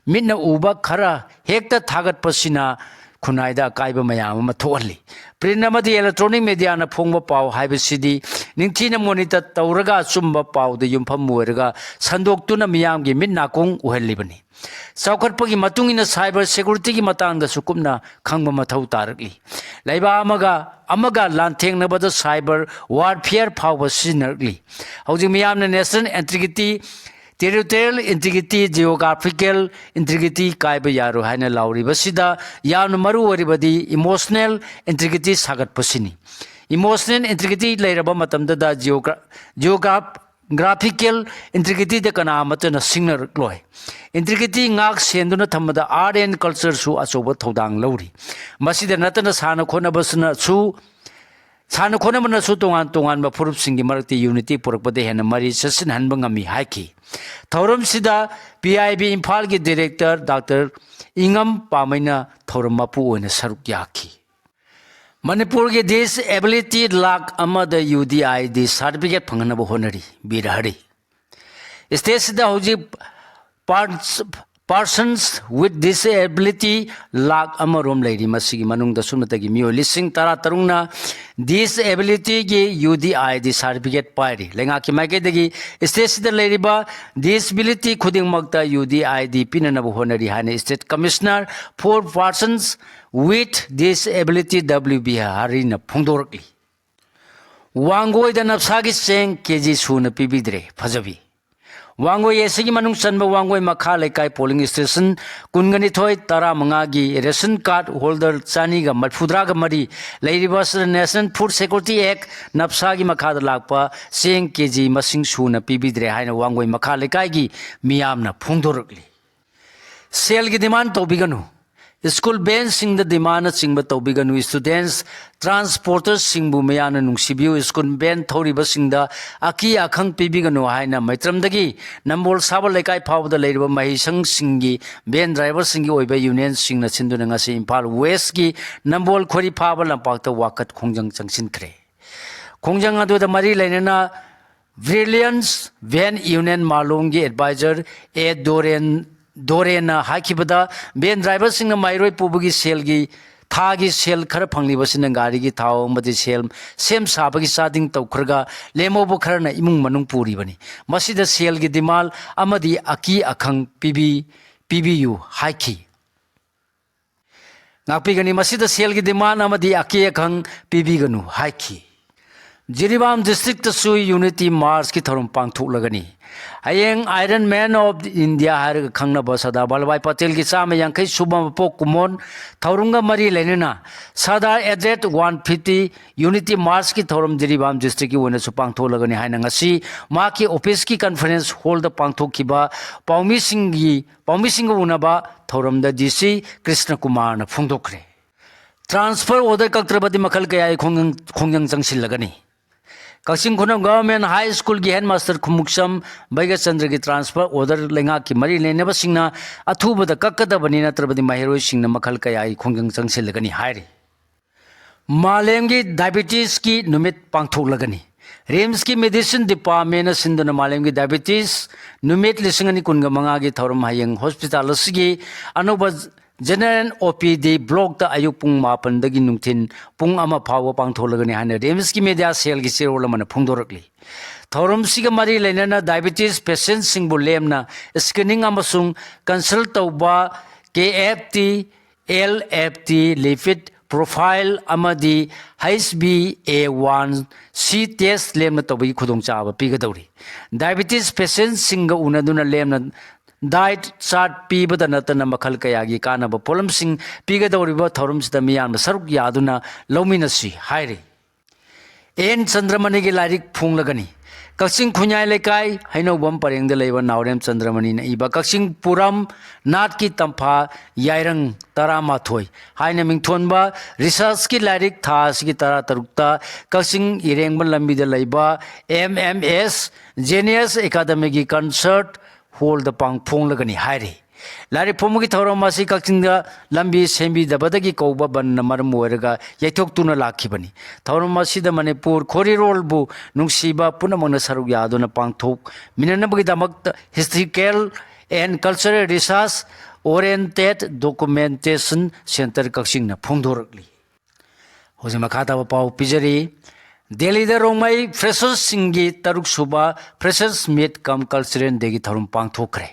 ꯃꯤꯠꯅ ꯎꯕ ꯈꯔ ꯍꯦꯛꯇ ꯊꯥꯒꯠꯄꯁꯤꯅ ꯈꯨꯟꯅꯥꯏꯗ ꯑꯀꯥꯏꯕ ꯃꯌꯥꯝ ꯑꯃ ꯊꯣꯛꯍꯜꯂꯤ꯫ ꯄ꯭ꯔꯤꯟ ꯑꯃꯗꯤ ꯏꯂꯦꯛꯇ꯭ꯔꯣꯅꯤꯛ ꯃꯦꯗꯤꯌꯥꯅ ꯐꯣꯡꯕ ꯄꯥꯎ ꯍꯥꯏꯕꯁꯤꯗꯤ ꯅꯤꯡꯊꯤꯅ ꯃꯣꯅꯤꯇꯔ ꯇꯧꯔꯒ ꯑꯆꯨꯝꯕ ꯄꯥꯎꯗ ꯌꯨꯝꯐꯝ ꯑꯣꯏꯔꯒ ꯁꯟꯗꯣꯛꯇꯨꯅ ꯃꯤꯌꯥꯝꯒꯤ ꯃꯤꯠ ꯅꯥꯀꯣꯡ ꯎꯍꯜꯂꯤꯕꯅꯤ꯫ ꯆꯥꯎꯈꯠꯄꯒꯤ ꯃꯇꯨꯡ ꯏꯟꯅ ꯁꯥꯏꯕꯔ ꯁꯦꯀ꯭ꯌꯨꯔꯤꯇꯤꯒꯤ ꯃꯇꯥꯡꯗꯁꯨ ꯀꯨꯞꯅ ꯈꯪꯕ ꯃꯊꯧ ꯇꯥꯔꯛꯂꯤ꯫ ꯂꯩꯕꯥꯛ ꯑꯃꯒ ꯑꯃꯒ ꯂꯥꯟꯊꯦꯡꯅꯕꯗ ꯁꯥꯏꯕꯔ ꯋꯥꯔꯐꯤꯌꯔ ꯐꯥꯎꯕ ꯁꯤꯖꯤꯟꯅꯔꯛꯂꯤ꯫ ꯍꯧꯖꯤꯛ ꯃꯤꯌꯥꯝꯅ national integrity, territorial integrity, geographical integrity ꯀꯥꯏꯕ ꯌꯥꯔꯣꯏ ꯍꯥꯏꯅ ꯂꯥꯎꯔꯤꯕꯁꯤꯗ ꯌꯥꯝꯅ ꯃꯔꯨ ꯑꯣꯏꯔꯤꯕꯗꯤ ꯏꯃꯣꯁꯅꯦꯜ ꯏꯟꯇꯤꯒ꯭ꯔꯤꯇꯤ ꯁꯥꯒꯠꯄꯁꯤꯅꯤ꯫ ꯏꯃꯣꯁꯅꯦꯜ ꯏꯟꯇꯤꯒ꯭ꯔꯤꯇꯤ ꯂꯩꯔꯕ ꯃꯇꯝꯗꯗ ꯖꯤꯑꯣꯒ꯭ꯔꯥ-, ꯖꯤꯑꯣꯒ꯭ꯔꯥꯐ-, ꯒ꯭ꯔꯥꯐꯤꯀꯦꯜ ꯏꯟꯇꯤꯒ꯭ꯔꯤꯇꯤꯗ ꯀꯅꯥ ꯑꯃꯠꯇꯅ ꯁꯤꯡꯅꯔꯛꯂꯣꯏ꯫ ꯏꯟꯇꯤꯒ꯭ꯔꯤꯇꯤ ꯉꯥꯛ ꯁꯦꯟꯗꯨꯅ ꯊꯝꯕꯗ ꯑꯥꯔꯠ ꯑꯦꯟ ꯀꯜꯆꯔꯁꯨ ꯑꯆꯧꯕ ꯊꯧꯗꯥꯡ ꯂꯧꯔꯤ꯫ ꯃꯁꯤꯗ ꯅꯠꯇꯅ ꯁꯥꯟꯅ ꯈꯣꯠꯅꯕꯁꯤꯅꯁꯨ, ꯁꯥꯟꯅ ꯈꯣꯠꯅꯕꯅꯁꯨ ꯇꯣꯉꯥꯟ ꯇꯣꯉꯥꯟꯕ ꯐꯨꯔꯨꯞꯁꯤꯡꯒꯤ ꯃꯔꯛꯇ ꯌꯨꯅꯤꯇꯤ ꯄꯨꯔꯛꯄꯗ ꯍꯦꯟꯅ ꯃꯔꯤ ꯆꯠꯁꯤꯟꯍꯟꯕ ꯉꯝꯃꯤ ꯍꯥꯏꯈꯤ꯫ ꯊꯧꯔꯝꯁꯤꯗ ꯄꯤ ꯑꯥꯏ ꯕꯤ ꯏꯝꯐꯥꯜꯒꯤ ꯗꯤꯔꯦꯛꯇꯔ ꯗꯥꯛꯇꯔ ꯏꯉꯝ ꯄꯥꯃꯩꯅ ꯊꯧꯔꯝ ꯃꯄꯨ ꯑꯣꯏꯅ ꯁꯔꯨꯛ ꯌꯥꯈꯤ꯫ ꯃꯅꯤꯄꯨꯔꯒꯤ ꯗꯤꯁꯑꯦꯕꯤꯂꯤꯇꯤ ꯂꯥꯈ ꯑꯃꯗ U D I D certificate ꯐꯪꯍꯟꯅꯕ ꯍꯣꯠꯅꯔꯤ꯫ ꯕꯤꯔ ꯍꯔꯤ꯫ ꯁ꯭ꯇꯦꯠꯁꯤꯗ ꯍꯧꯖꯤꯛ parse-, persons with disability lakh ꯑꯃꯔꯣꯝ ꯂꯩꯔꯤ꯫ ꯃꯁꯤꯒꯤ ꯃꯅꯨꯡꯗ ꯁꯨꯞꯅꯇꯒꯤ ꯃꯤꯑꯣꯏ ꯂꯤꯁꯤꯡ ꯇꯔꯥ ꯇꯔꯨꯛꯅ ꯗꯤꯁꯑꯦꯕꯤꯂꯤꯇꯤꯒꯤ U D I D certificate ꯄꯥꯏꯔꯤ꯫ ꯂꯩꯉꯥꯛꯀꯤ ꯃꯥꯏꯀꯩꯗꯒꯤ ꯁ꯭ꯇꯦꯠꯁꯤꯗ ꯂꯩꯔꯤꯕ ꯗꯤꯁꯑꯦꯕꯤꯂꯤꯇꯤ ꯈꯨꯗꯤꯡꯃꯛꯇ ꯌꯨ ꯗꯤ ꯑꯥꯏ ꯗꯤ ꯄꯤꯅꯅꯕ ꯍꯣꯠꯅꯔꯤ ꯍꯥꯏꯅ State Commissioner for Persons with Disability W B ꯍꯔꯤꯅ ꯐꯣꯡꯗꯣꯔꯛꯂꯤ꯫ ꯋꯥꯡꯒꯣꯏꯗ ꯅꯞꯁꯥꯒꯤ ꯆꯦꯡ ꯀꯦ ꯖꯤ ꯁꯨꯅ ꯄꯤꯕꯤꯗ꯭ꯔꯦ꯫ ꯐꯖꯕꯤ꯫ ꯋꯥꯡꯒꯣꯏ ꯑꯦ ꯁꯤꯒꯤ ꯃꯅꯨꯡ ꯆꯟꯕ ꯋꯥꯡꯒꯣꯏ ꯃꯈꯥ ꯂꯩꯀꯥꯏ ꯄꯣꯂꯤꯡ ꯁ꯭ꯇꯦꯁꯟ ꯀꯨꯟꯒ ꯅꯤꯊꯣꯏ, ꯇꯔꯥꯃꯉꯥꯒꯤ ꯔꯦꯁꯟ ꯀꯥꯔꯗ ꯍꯣꯜꯗꯔ ꯆꯅꯤꯒ ꯃꯔꯤꯐꯨꯇꯔꯥꯒ ꯃꯔꯤ ꯂꯩꯔꯤꯕ ꯑꯁꯤꯗ National Food Security Act, ꯅꯞꯁꯥꯒꯤ ꯃꯈꯥꯗ ꯂꯥꯛꯄ ꯆꯦꯡ ꯀꯦ ꯖꯤ ꯃꯁꯤꯡ ꯁꯨꯅ ꯄꯤꯕꯤꯗ꯭ꯔꯦ ꯍꯥꯏꯅ ꯋꯥꯡꯒꯣꯏ ꯃꯈꯥ ꯂꯩꯀꯥꯏꯒꯤ ꯃꯤꯌꯥꯝꯅ ꯐꯣꯡꯗꯣꯔꯛꯂꯤ꯫ ꯁꯦꯜꯒꯤ ꯗꯤꯃꯥꯟ ꯇꯧꯕꯤꯒꯅꯨ꯫ ꯁ꯭ꯀꯨꯜ ꯕꯦꯟꯁꯤꯡꯗ ꯗꯤꯃꯥꯟꯅꯆꯤꯡꯕ ꯇꯧꯕꯤꯒꯅꯨ꯫ ꯁ꯭ꯇꯨꯗꯦꯟꯁ ꯇ꯭ꯔꯥꯟꯁꯄꯣꯔꯇꯔꯁꯤꯡꯕꯨ ꯃꯤꯌꯥꯝꯅ ꯅꯨꯡꯁꯤꯕꯤꯌꯨ꯫ ꯁ꯭ꯀꯨꯜ ꯕꯦꯟ ꯊꯧꯔꯤꯕꯁꯤꯡꯗ ꯑꯀꯤ ꯑꯈꯪ ꯄꯤꯕꯤꯒꯅꯨ ꯍꯥꯏꯅ ꯃꯩꯇ꯭ꯔꯝꯗꯒꯤ ꯅꯝꯕꯣꯜ ꯁꯥꯕ ꯂꯩꯀꯥꯏ ꯐꯥꯎꯕꯗ ꯂꯩꯔꯤꯕ ꯃꯍꯩꯁꯪꯁꯤꯡꯒꯤ ꯕꯦꯟ ꯗ꯭ꯔꯥꯏꯚꯔꯁꯤꯡꯒꯤ ꯑꯣꯏꯕ ꯌꯨꯅꯤꯌꯟꯁꯤꯡꯅ ꯁꯤꯟꯗꯨꯅ ꯉꯁꯤ ꯏꯝꯐꯥꯜ ꯋꯦꯁꯀꯤ ꯅꯝꯕꯣꯜ ꯈꯣꯏꯔꯤ ꯐꯥꯕ ꯂꯝꯄꯥꯛꯇ ꯋꯥꯀꯠ ꯈꯣꯡꯖꯪ ꯆꯪꯁꯤꯟꯈ꯭ꯔꯦ꯫ ꯈꯣꯡꯖꯪ ꯑꯗꯨꯗ ꯃꯔꯤ ꯂꯩꯅꯅ ꯕ꯭ꯔꯤꯂꯤꯌꯟꯁ ꯚꯦꯟ ꯌꯨꯅꯤꯌꯟ ꯃꯥꯂꯣꯝꯒꯤ ꯑꯦꯗꯚꯥꯏꯖꯔ ꯑꯦ ꯗꯣꯔꯦꯟ, ꯗꯣꯔꯦꯟꯅ ꯍꯥꯏꯈꯤꯕꯗ, ꯚꯦꯟ ꯗ꯭ꯔꯥꯏꯚꯔꯁꯤꯡꯅ ꯃꯍꯩꯔꯣꯏ ꯄꯨꯕꯒꯤ ꯁꯦꯜꯒꯤ, ꯊꯥꯒꯤ ꯁꯦꯜ ꯈꯔ ꯐꯪꯂꯤꯕꯁꯤꯅ ꯒꯥꯔꯤꯒꯤ ꯊꯥꯎ ꯑꯃꯗꯤ ꯁꯦꯜ ꯁꯦꯝ ꯁꯥꯕꯒꯤ ꯆꯥꯗꯤꯡ ꯇꯧꯈ꯭ꯔꯒ, ꯂꯦꯝꯍꯧꯕ ꯈꯔꯅ ꯏꯃꯨꯡ ꯃꯅꯨꯡ ꯄꯨꯔꯤꯕꯅꯤ꯫ ꯃꯁꯤꯗ ꯁꯦꯜꯒꯤ ꯗꯤꯃꯥꯟ ꯑꯃꯗꯤ ꯑꯀꯤ ꯑꯈꯪ ꯄꯤꯕꯤ-, ꯄꯤꯕꯤꯌꯨ ꯍꯥꯏꯈꯤ꯫ ꯉꯥꯛꯄꯤꯒꯅꯤ꯫ ꯃꯁꯤꯗ ꯁꯦꯜꯒꯤ ꯗꯤꯃꯥꯟ ꯑꯃꯗꯤ ꯑꯀꯤ ꯑꯈꯪ ꯄꯤꯕꯤꯒꯅꯨ ꯍꯥꯏꯈꯤ꯫ ꯖꯤꯔꯤꯕꯥꯝ ꯗꯤꯁꯇ꯭ꯔꯤꯛꯇꯁꯨ ꯌꯨꯅꯤꯇꯤ ꯃꯥꯔꯆꯀꯤ ꯊꯧꯔꯝ ꯄꯥꯡꯊꯣꯛꯂꯒꯅꯤ꯫ ꯍꯌꯦꯡ ꯑꯥꯏꯔꯟ ꯃꯦꯟ ꯑꯣꯐ ꯏꯟꯗꯤꯌꯥ ꯍꯥꯏꯔꯒ ꯈꯪꯅꯕ ꯁꯔꯗꯥꯔ ꯚꯜꯂꯚ ꯚꯥꯏ ꯄꯇꯦꯜꯒꯤ ꯆꯥꯝꯃ ꯌꯥꯡꯈꯩ ꯁꯨꯕ ꯃꯄꯣꯛ ꯀꯨꯝꯑꯣꯟ ꯊꯧꯔꯝꯒ ꯃꯔꯤ ꯂꯩꯅꯅ Sardar aided one fifty unity ꯃꯥꯔꯆꯀꯤ ꯊꯧꯔꯝ ꯖꯤꯔꯤꯕꯥꯝ ꯗꯤꯁꯇ꯭ꯔꯤꯛꯀꯤ ꯑꯣꯏꯅꯁꯨ ꯄꯥꯡꯊꯣꯛꯂꯒꯅꯤ ꯍꯥꯏꯅ ꯉꯁꯤ ꯃꯍꯥꯛꯀꯤ ꯑꯣꯐꯤꯁꯀꯤ ꯀꯟꯐꯔꯦꯟꯁ ꯍꯣꯜꯗ ꯄꯥꯡꯊꯣꯛꯈꯤꯕ ꯄꯥꯎꯃꯤꯁꯤꯡꯒꯤ, ꯄꯥꯎꯃꯤꯁꯤꯡꯒ ꯎꯅꯕ ꯊꯧꯔꯝꯗ ꯗꯤ ꯁꯤ ꯀ꯭ꯔꯤꯁꯅ ꯀꯨꯃꯥꯔꯅ ꯐꯣꯡꯗꯣꯛꯈ꯭ꯔꯦ꯫ ꯇ꯭ꯔꯥꯟꯁꯐꯔ ꯑꯣꯔꯗꯔ ꯀꯛꯇ꯭ꯔꯕꯗꯤ ꯃꯈꯜ ꯀꯌꯥꯒꯤ ꯈꯣꯡꯖꯪ, ꯈꯣꯡꯖꯪ ꯆꯪꯁꯤꯜꯂꯒꯅꯤ꯫ ꯀꯛꯆꯤꯡ ꯈꯨꯅꯧ ꯒꯚꯔꯟꯃꯦꯟꯠ ꯍꯥꯏ ꯁ꯭ꯀꯨꯜꯒꯤ ꯍꯦꯗꯃꯥꯁꯇꯔ ꯈꯨꯃꯨꯛꯆꯝ ꯕꯩꯒꯆꯟꯗ꯭ꯔꯒꯤ ꯇ꯭ꯔꯥꯟꯁꯐꯔ ꯑꯣꯔꯗꯔ ꯂꯩꯉꯥꯛꯀꯤ ꯃꯔꯤ ꯂꯩꯅꯕꯁꯤꯡꯅ ꯑꯊꯨꯕꯗ ꯀꯛꯀꯗꯕꯅꯤ, ꯅꯠꯇ꯭ꯔꯕꯗꯤ ꯃꯍꯩꯔꯣꯏꯁꯤꯡꯅ ꯃꯈꯜ ꯀꯌꯥꯒꯤ ꯈꯣꯡꯖꯪ ꯆꯪꯁꯤꯜꯂꯒꯅꯤ ꯍꯥꯏꯔꯤ꯫ ꯃꯥꯂꯦꯝꯒꯤ ꯗꯥꯏꯕꯤꯇꯤꯁꯀꯤ ꯅꯨꯃꯤꯠ ꯄꯥꯡꯊꯣꯛꯂꯒꯅꯤ꯫ ꯔꯤꯝꯁꯀꯤ ꯃꯦꯗꯤꯁꯤꯟ ꯗꯤꯄꯥꯔꯠꯃꯦꯟꯅ ꯁꯤꯟꯗꯨꯅ ꯃꯥꯂꯦꯝꯒꯤ ꯗꯥꯏꯕꯤꯇꯤꯁ ꯅꯨꯃꯤꯠ ꯂꯤꯁꯤꯡ ꯑꯅꯤ ꯀꯨꯟꯒ ꯃꯉꯥꯒꯤ ꯊꯧꯔꯝ ꯍꯌꯦꯡ ꯍꯣꯁꯄꯤꯇꯥꯜ ꯑꯁꯤꯒꯤ ꯑꯅꯧꯕ ꯖꯦꯅꯔꯦꯜ ꯑꯣ ꯄꯤ ꯗꯤ ꯕ꯭ꯂꯣꯛꯇ ꯑꯌꯨꯛ ꯄꯨꯡ ꯃꯥꯄꯟꯗꯒꯤ ꯅꯨꯡꯊꯤꯟ ꯄꯨꯡ ꯑꯃ ꯐꯥꯎꯕ ꯄꯥꯡꯊꯣꯛꯂꯒꯅꯤ ꯍꯥꯏꯅ ꯔꯤꯝꯁꯀꯤ ꯃꯦꯗꯤꯌꯥ ꯁꯦꯜꯒꯤ ꯆꯦꯔꯣꯜ ꯑꯃꯅ ꯐꯣꯡꯗꯣꯔꯛꯂꯤ꯫ ꯊꯧꯔꯝꯁꯤꯒ ꯃꯔꯤ ꯂꯩꯅꯅ ꯗꯥꯏꯕꯤꯇꯤꯁ ꯄꯦꯁꯦꯟꯠꯁꯤꯡꯕꯨ ꯂꯦꯝꯅ ꯁ꯭ꯀ꯭ꯔꯤꯅꯤꯡ ꯑꯃꯁꯨꯡ ꯀꯟꯁꯜ ꯇꯧꯕ K F T, L F T, lipid profile ꯑꯃꯗꯤ H B A one C test ꯂꯦꯝꯅ ꯇꯧꯕꯒꯤ ꯈꯨꯗꯣꯡꯆꯥꯕ ꯄꯤꯒꯗꯧꯔꯤ꯫ ꯗꯥꯏꯕꯤꯇꯤꯁ ꯄꯦꯁꯦꯟꯠꯁꯤꯡꯒ ꯎꯅꯗꯨꯅ ꯂꯦꯝꯅ ꯗꯥꯏꯠ ꯆꯥꯔꯠ ꯄꯤꯕꯗ ꯅꯠꯇꯅ ꯃꯈꯜ ꯀꯌꯥꯒꯤ ꯀꯥꯟꯅꯕ ꯄꯣꯠꯂꯝꯁꯤꯡ ꯄꯤꯒꯗꯧꯔꯤꯕ ꯊꯧꯔꯝꯁꯤꯗ ꯃꯤꯌꯥꯝꯅ ꯁꯔꯨꯛ ꯌꯥꯗꯨꯅ ꯂꯧꯃꯤꯟꯅꯁꯤ ꯍꯥꯏꯔꯤ꯫ ꯑꯦꯟ ꯆꯟꯗ꯭ꯔꯃꯅꯤꯒꯤ ꯂꯥꯏꯔꯤꯛ ꯐꯣꯡꯂꯒꯅꯤ꯫ ꯀꯛꯆꯤꯡ ꯈꯨꯟꯌꯥꯏ ꯂꯩꯀꯥꯏ ꯍꯩꯅꯧꯕꯝ ꯄꯔꯦꯡꯗ ꯂꯩꯕ ꯅꯥꯎꯔꯦꯝ ꯆꯟꯗ꯭ꯔꯃꯅꯤꯅ ꯏꯕ ꯀꯛꯆꯤꯡ ꯄꯨꯔꯝ ꯅꯥꯠꯀꯤ ꯇꯝꯐꯥ ꯌꯥꯏꯔꯪ ꯇꯔꯥꯃꯥꯊꯣꯏ ꯍꯥꯏꯅ ꯃꯤꯡꯊꯣꯟꯕ ꯔꯤꯁꯔꯁꯀꯤ ꯂꯥꯏꯔꯤꯛ ꯊꯥ ꯑꯁꯤꯒꯤ ꯇꯔꯥꯇꯔꯨꯛꯇ ꯀꯛꯆꯤꯡ ꯏꯔꯦꯡꯕ ꯂꯝꯕꯤꯗ ꯂꯩꯕ M M S Genius Academyꯒꯤ concert hallꯗ ꯄꯥꯡꯊꯣꯛꯂꯒꯅꯤ ꯍꯥꯏꯔꯤ꯫ ꯂꯥꯏꯔꯤꯛ ꯐꯣꯡꯕꯒꯤ ꯊꯧꯔꯝ ꯑꯁꯤ ꯀꯛꯆꯤꯡꯗ ꯂꯝꯕꯤ ꯁꯦꯝꯕꯤꯗꯕꯗꯒꯤ ꯀꯧꯕ ꯕꯟꯅ ꯃꯔꯝ ꯑꯣꯏꯔꯒ ꯌꯩꯊꯣꯛꯇꯨꯅ ꯂꯥꯛꯈꯤꯕꯅꯤ꯫ ꯊꯧꯔꯝ ꯑꯁꯤꯗ ꯃꯅꯤꯄꯨꯔ ꯈꯣꯔꯤꯔꯣꯜꯕꯨ ꯅꯨꯡꯁꯤꯕ ꯄꯨꯝꯅꯃꯛꯅ ꯁꯔꯨꯛ ꯌꯥꯗꯨꯅ ꯄꯥꯡꯊꯣꯛꯃꯤꯟꯅꯅꯕꯒꯤꯗꯃꯛꯇ Historical and Cultural Research Oriented Documentation Centre ꯀꯛꯆꯤꯡꯅ ꯐꯣꯡꯗꯣꯔꯛꯂꯤ꯫ ꯍꯧꯖꯤꯛ ꯃꯈꯥ ꯇꯥꯕ ꯄꯥꯎ ꯄꯤꯖꯔꯤ꯫ ꯗꯦꯜꯂꯤꯗ ꯔꯣꯡꯃꯩ ꯐ꯭ꯔꯦꯁꯔꯁꯁꯤꯡꯒꯤ ꯇꯔꯨꯛ ꯁꯨꯕ Freshers Meet cum Cultural Dayꯒꯤ ꯊꯧꯔꯝ ꯄꯥꯡꯊꯣꯛꯈ꯭ꯔꯦ꯫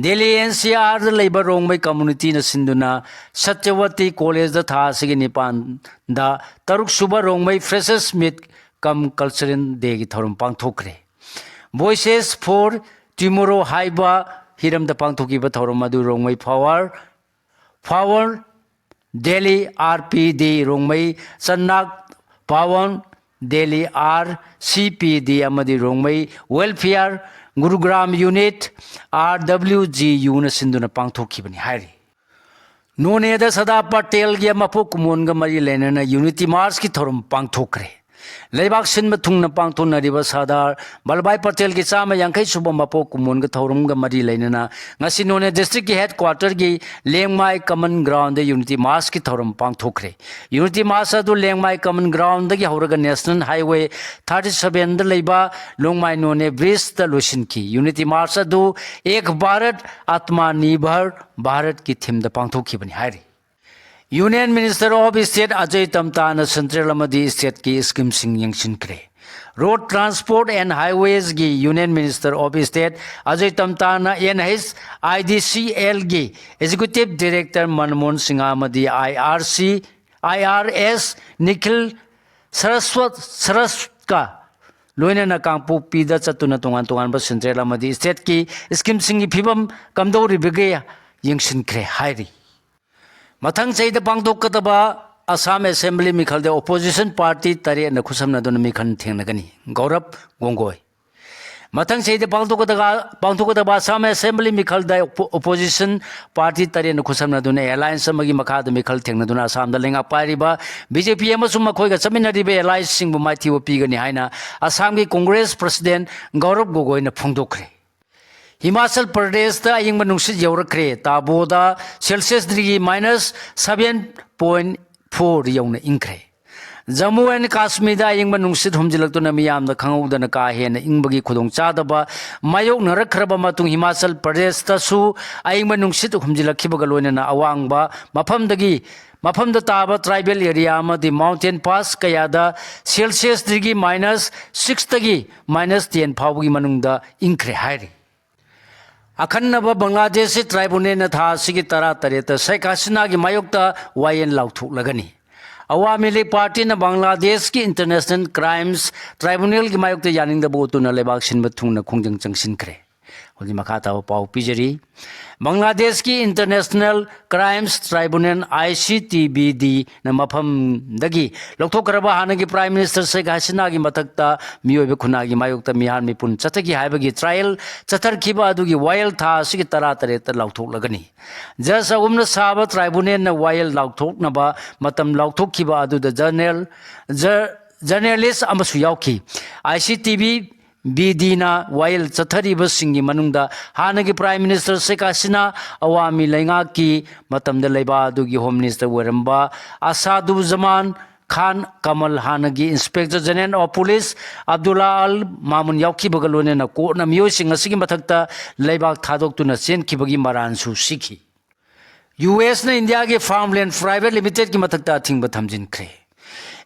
ꯗꯦꯜꯂꯤ N C Rꯗ ꯂꯩꯕ ꯔꯣꯡꯃꯩ communityꯅ ꯁꯤꯟꯗꯨꯅ ꯁꯇ꯭ꯌꯋꯇꯤ ꯀꯣꯂꯦꯖꯗ ꯊꯥ ꯑꯁꯤꯒꯤ ꯅꯤꯄꯥꯟꯗ ꯇꯔꯨꯛ ꯁꯨꯕ Rongmei Freshers Meet cum Cultural Dayꯒꯤ ꯊꯧꯔꯝ ꯄꯥꯡꯊꯣꯛꯈ꯭ꯔꯦ꯫ Voices for Tomorrow ꯍꯥꯏꯕ ꯍꯤꯔꯝꯗ ꯄꯥꯡꯊꯣꯛꯈꯤꯕ ꯊꯧꯔꯝ ꯑꯗꯨ Rongmei Power Power Delhi R P D, Rongmei ꯆꯟꯅꯥꯛ ꯄꯥꯋꯟ Delhi R C P D ꯑꯃꯗꯤ Rongmei Welfare Gurugram Unit R W G Uꯅ ꯁꯤꯟꯗꯨꯅ ꯄꯥꯡꯊꯣꯛꯈꯤꯕꯅꯤ ꯍꯥꯏꯔꯤ꯫ ꯅꯣꯅꯦꯗ ꯁꯔꯗꯥꯔ ꯄꯇꯦꯜꯒꯤ ꯃꯄꯣꯛ ꯀꯨꯝꯑꯣꯟꯒ ꯃꯔꯤ ꯂꯩꯅꯅ Unity Marchꯀꯤ ꯊꯧꯔꯝ ꯄꯥꯡꯊꯣꯛꯈ꯭ꯔꯦ꯫ ꯂꯩꯕꯥꯛ ꯁꯤꯟꯕ ꯊꯨꯡꯅ ꯄꯥꯡꯊꯣꯛꯅꯔꯤꯕ ꯁꯔꯗꯥꯔ ꯚꯜꯂꯚꯚꯥꯏ ꯄꯇꯦꯜꯒꯤ ꯆꯥꯝꯃ ꯌꯥꯡꯈꯩ ꯁꯨꯕ ꯃꯄꯣꯛ ꯀꯨꯝꯑꯣꯟꯒ ꯊꯧꯔꯝꯒ ꯃꯔꯤ ꯂꯩꯅꯅ ꯉꯁꯤ ꯅꯣꯅꯦ districtꯀꯤ headquarterꯒꯤ ꯂꯦꯡꯃꯥꯏ common groundꯗ Unity Marchꯀꯤ ꯊꯧꯔꯝ ꯄꯥꯡꯊꯣꯛꯈ꯭ꯔꯦ꯫ Unity March ꯑꯗꯨ ꯂꯦꯡꯃꯥꯏ common groundꯗꯒꯤ ꯍꯧꯔꯒ National Highway thirty sevenꯗ ꯂꯩꯕ ꯂꯣꯡꯃꯥꯏ ꯅꯣꯅꯦ bridgeꯇ ꯂꯣꯏꯁꯤꯟꯈꯤ꯫ Unity March ꯑꯗꯨ Ek Bharat Atmanirbhar Bharatꯀꯤ themeꯗ ꯄꯥꯡꯊꯣꯛꯈꯤꯕꯅꯤ ꯍꯥꯏꯔꯤ꯫ Union Minister of State Ajay Tamtana central ꯑꯃꯗꯤ stateꯀꯤ schemeꯁꯤꯡ ꯌꯦꯡꯁꯤꯟꯈ꯭ꯔꯦ꯫ Road Transport and Highwaysꯀꯤ Union Minister of State Ajay Tamtana N H I D C Lꯒꯤ Executive Director Manmohan Singha ꯑꯃꯗꯤ I R C, I R S Nikhil Saraswat, Saraswatka ꯂꯣꯏꯅꯅ ꯀꯥꯡꯄꯣꯛꯄꯤꯗ ꯆꯠꯇꯨꯅ ꯇꯣꯉꯥꯟ ꯇꯣꯉꯥꯟꯕ central ꯑꯃꯗꯤ stateꯀꯤ schemeꯁꯤꯡꯒꯤ ꯐꯤꯕꯝ ꯀꯝꯗꯧꯔꯤꯕꯒꯦ ꯌꯦꯡꯁꯤꯟꯈ꯭ꯔꯦ ꯍꯥꯏꯔꯤ꯫ ꯃꯊꯪ ꯆꯍꯤꯗ ꯄꯥꯡꯊꯣꯛꯀꯗꯕ ꯑꯁꯥꯝ ꯑꯦꯁꯦꯝꯕ꯭ꯂꯤ ꯃꯤꯈꯜꯗ ꯑꯣꯄꯣꯖꯤꯁꯟ ꯄꯥꯔꯇꯤ ꯇꯔꯦꯠꯅ ꯈꯨꯠꯁꯝꯅꯗꯨꯅ ꯃꯤꯈꯜ ꯊꯦꯡꯅꯒꯅꯤ꯫ ꯒꯧꯔꯕ ꯒꯣꯒꯣꯏ꯫ ꯃꯊꯪ ꯆꯍꯤꯗ ꯄꯥꯡꯊꯣꯛꯀꯗꯕ, ꯄꯥꯡꯊꯣꯛꯀꯗꯕ ꯑꯁꯥꯝ ꯑꯦꯁꯦꯝꯕ꯭ꯂꯤ ꯃꯤꯈꯜꯗ ꯑꯣꯄꯣ-, ꯑꯣꯄꯣꯖꯤꯁꯟ ꯄꯥꯔꯇꯤ ꯇꯔꯦꯠꯅ ꯈꯨꯠꯁꯝꯅꯗꯨꯅ ꯑꯦꯂꯥꯌꯟꯁ ꯑꯃꯒꯤ ꯃꯈꯥꯗ ꯃꯤꯈꯜ ꯊꯦꯡꯅꯗꯨꯅ ꯑꯁꯥꯝꯗ ꯂꯩꯉꯥꯛ ꯄꯥꯏꯔꯤꯕ ꯕꯤ ꯖꯦ ꯄꯤ ꯑꯃꯁꯨꯡ ꯃꯈꯣꯏꯒ ꯆꯠꯃꯤꯟꯅꯔꯤꯕ ꯑꯦꯂꯥꯏꯁꯁꯤꯡꯕꯨ ꯃꯥꯏꯊꯤꯕ ꯄꯤꯒꯅꯤ ꯍꯥꯏꯅ ꯑꯁꯥꯝꯒꯤ ꯀꯣꯡꯒ꯭ꯔꯦꯁ ꯄ꯭ꯔꯁꯤꯗꯦꯟ ꯒꯧꯔꯕ ꯒꯣꯒꯣꯏꯅ ꯐꯣꯡꯗꯣꯛꯈ꯭ꯔꯦ꯫ ꯍꯤꯃꯥꯆꯜ ꯄ꯭ꯔꯗꯦꯁꯇ ꯑꯌꯤꯡꯕ ꯅꯨꯡꯁꯤꯠ ꯌꯧꯔꯛꯈ꯭ꯔꯦ꯫ ꯇꯥꯕꯣꯗ celsius degree minus seven point four ꯌꯧꯅ ꯏꯪꯈ꯭ꯔꯦ꯫ ꯖꯝꯃꯨ ꯑꯦꯟ ꯀꯥꯁꯃꯤꯔꯗ ꯑꯌꯤꯡꯕ ꯅꯨꯡꯁꯤꯠ ꯍꯨꯝꯖꯤꯜꯂꯛꯇꯨꯅ ꯃꯤꯌꯥꯝꯅ ꯈꯪꯍꯧꯗꯅ ꯀꯥ ꯍꯦꯟꯅ ꯏꯪꯕꯒꯤ ꯈꯨꯗꯣꯡꯆꯥꯗꯕ ꯃꯥꯌꯣꯛꯅꯔꯛꯈ꯭ꯔꯕ ꯃꯇꯨꯡ ꯍꯤꯃꯥꯆꯜ ꯄ꯭ꯔꯗꯦꯁꯇꯁꯨ ꯑꯌꯤꯡꯕ ꯅꯨꯡꯁꯤꯠ ꯍꯨꯝꯖꯤꯜꯂꯛꯈꯤꯕꯒ ꯂꯣꯏꯅꯅ ꯑꯋꯥꯡꯕ ꯃꯐꯝꯗꯒꯤ, ꯃꯐꯝꯗ ꯇꯥꯕ ꯇ꯭ꯔꯥꯏꯕꯦꯜ ꯑꯦꯔꯤꯌꯥ ꯑꯃꯗꯤ ꯃꯥꯎꯟꯇꯦꯟ ꯄꯥꯁ ꯀꯌꯥꯗ Celsius degree minus sixꯇꯒꯤ minus ten ꯐꯥꯎꯕꯒꯤ ꯃꯅꯨꯡꯗ ꯏꯪꯈ꯭ꯔꯦ ꯍꯥꯏꯔꯤ꯫ ꯑꯈꯟꯅꯕ ꯕꯪꯒ꯭ꯂꯥꯗꯦꯁꯁꯤ ꯇ꯭ꯔꯥꯏꯕꯨꯅꯦꯜꯅ ꯊꯥ ꯑꯁꯤꯒꯤ ꯇꯔꯥꯇꯔꯦꯠꯇ ꯁꯦꯈ ꯍꯁꯤꯅꯥꯒꯤ ꯃꯥꯌꯣꯛꯇ ꯋꯥꯌꯦꯜ ꯂꯥꯎꯊꯣꯛꯂꯒꯅꯤ꯫ ꯑꯋꯥꯃꯤ ꯂꯤꯒ ꯄꯥꯔꯇꯤꯅ ꯕꯪꯒ꯭ꯂꯥꯗꯦꯁꯀꯤ ꯏꯟꯇꯔꯅꯦꯁꯅꯦꯜ ꯀ꯭ꯔꯥꯏꯝꯁ ꯇ꯭ꯔꯥꯏꯕꯨꯅꯦꯜꯒꯤ ꯃꯥꯌꯣꯛꯇ ꯌꯥꯅꯤꯡꯗꯕ ꯎꯠꯇꯨꯅ ꯂꯩꯕꯥꯛ ꯁꯤꯟꯕ ꯊꯨꯡꯅ ꯈꯣꯡꯖꯪ ꯆꯪꯁꯤꯟꯈ꯭ꯔꯦ꯫ ꯍꯧꯖꯤꯛ ꯃꯈꯥ ꯇꯥꯕ ꯄꯥꯎ ꯄꯤꯖꯔꯤ꯫ ꯕꯪꯒ꯭ꯂꯥꯗꯦꯁꯀꯤ international ꯀ꯭ꯔꯥꯏꯝꯁ ꯇ꯭ꯔꯥꯏꯕꯨꯅꯦꯜ, I C T B ꯗꯤꯅ ꯃꯐꯝꯗꯒꯤ ꯂꯧꯊꯣꯛꯈ꯭ꯔꯕ ꯍꯥꯟꯅꯒꯤ ꯄ꯭ꯔꯥꯏꯝ ꯃꯤꯅꯤꯁꯇꯔ ꯁꯦꯈ ꯍꯁꯤꯅꯥꯒꯤ ꯃꯊꯛꯇ ꯃꯤꯑꯣꯏꯕ ꯈꯨꯟꯅꯥꯒꯤ ꯃꯥꯌꯣꯛꯇ ꯃꯤꯍꯥꯠ ꯃꯤꯄꯨꯟ ꯆꯠꯊꯈꯤ ꯍꯥꯏꯕꯒꯤ ꯇ꯭ꯔꯥꯏꯌꯦꯜ ꯆꯠꯊꯔꯛꯈꯤꯕ ꯑꯗꯨꯒꯤ ꯋꯥꯌꯦꯜ ꯊꯥ ꯑꯁꯤꯒꯤ ꯇꯔꯥꯇꯔꯦꯠꯇ ꯂꯥꯎꯊꯣꯛꯂꯒꯅꯤ꯫ ꯖꯖ ꯑꯍꯨꯝꯅ ꯁꯥꯕ ꯇ꯭ꯔꯥꯏꯕꯨꯅꯦꯜꯅ ꯋꯥꯌꯦꯜ ꯂꯥꯎꯊꯣꯛꯅꯕ ꯃꯇꯝ ꯂꯥꯎꯊꯣꯛꯈꯤꯕ ꯑꯗꯨꯗ ꯖꯔꯅꯦꯜ, ꯖꯔ-, ꯖꯔꯅꯦꯂꯤꯁ ꯑꯃꯁꯨ ꯌꯥꯎꯈꯤ꯫ I C T V B ꯗꯤꯅ ꯋꯥꯌꯦꯜ ꯆꯠꯊꯔꯤꯕꯁꯤꯡꯒꯤ ꯃꯅꯨꯡꯗ ꯍꯥꯟꯅꯒꯤ ꯄ꯭ꯔꯥꯏꯝ ꯃꯤꯅꯤꯁꯇꯔ ꯁꯦꯈ ꯍꯁꯤꯅꯥ ꯑꯋꯥꯃꯤ ꯂꯩꯉꯥꯛꯀꯤ ꯃꯇꯝꯗ ꯂꯩꯕꯥꯛ ꯑꯗꯨꯒꯤ ꯍꯣꯝ ꯃꯤꯅꯤꯁꯇꯔ ꯑꯣꯏꯔꯝꯕ ꯑꯁꯥꯗꯨꯖꯃꯥꯟ ꯈꯥꯟ ꯀꯃꯜ, ꯍꯥꯟꯅꯒꯤ inspector general of police Abdulla ꯑꯜ ꯃꯥꯃꯨꯟ ꯌꯥꯎꯈꯤꯕꯒ ꯂꯣꯏꯅꯅ ꯀꯣꯔꯠꯅ ꯃꯤꯑꯣꯏꯁꯤꯡ ꯑꯁꯤꯒꯤ ꯃꯊꯛꯇ ꯂꯩꯕꯥꯛ ꯊꯥꯗꯣꯛꯇꯨꯅ ꯆꯦꯟꯈꯤꯕꯒꯤ ꯃꯔꯥꯜꯁꯨ ꯁꯤꯈꯤ꯫ ꯌꯨ ꯑꯦꯁꯅ ꯏꯟꯗꯤꯌꯥꯒꯤ ꯐꯥꯔꯝꯂꯦꯟ ꯄ꯭ꯔꯥꯏꯚꯦꯠ ꯂꯤꯃꯤꯇꯦꯗꯀꯤ ꯃꯊꯛꯇ ꯑꯊꯤꯡꯕ ꯊꯝꯖꯤꯟꯈ꯭ꯔꯦ꯫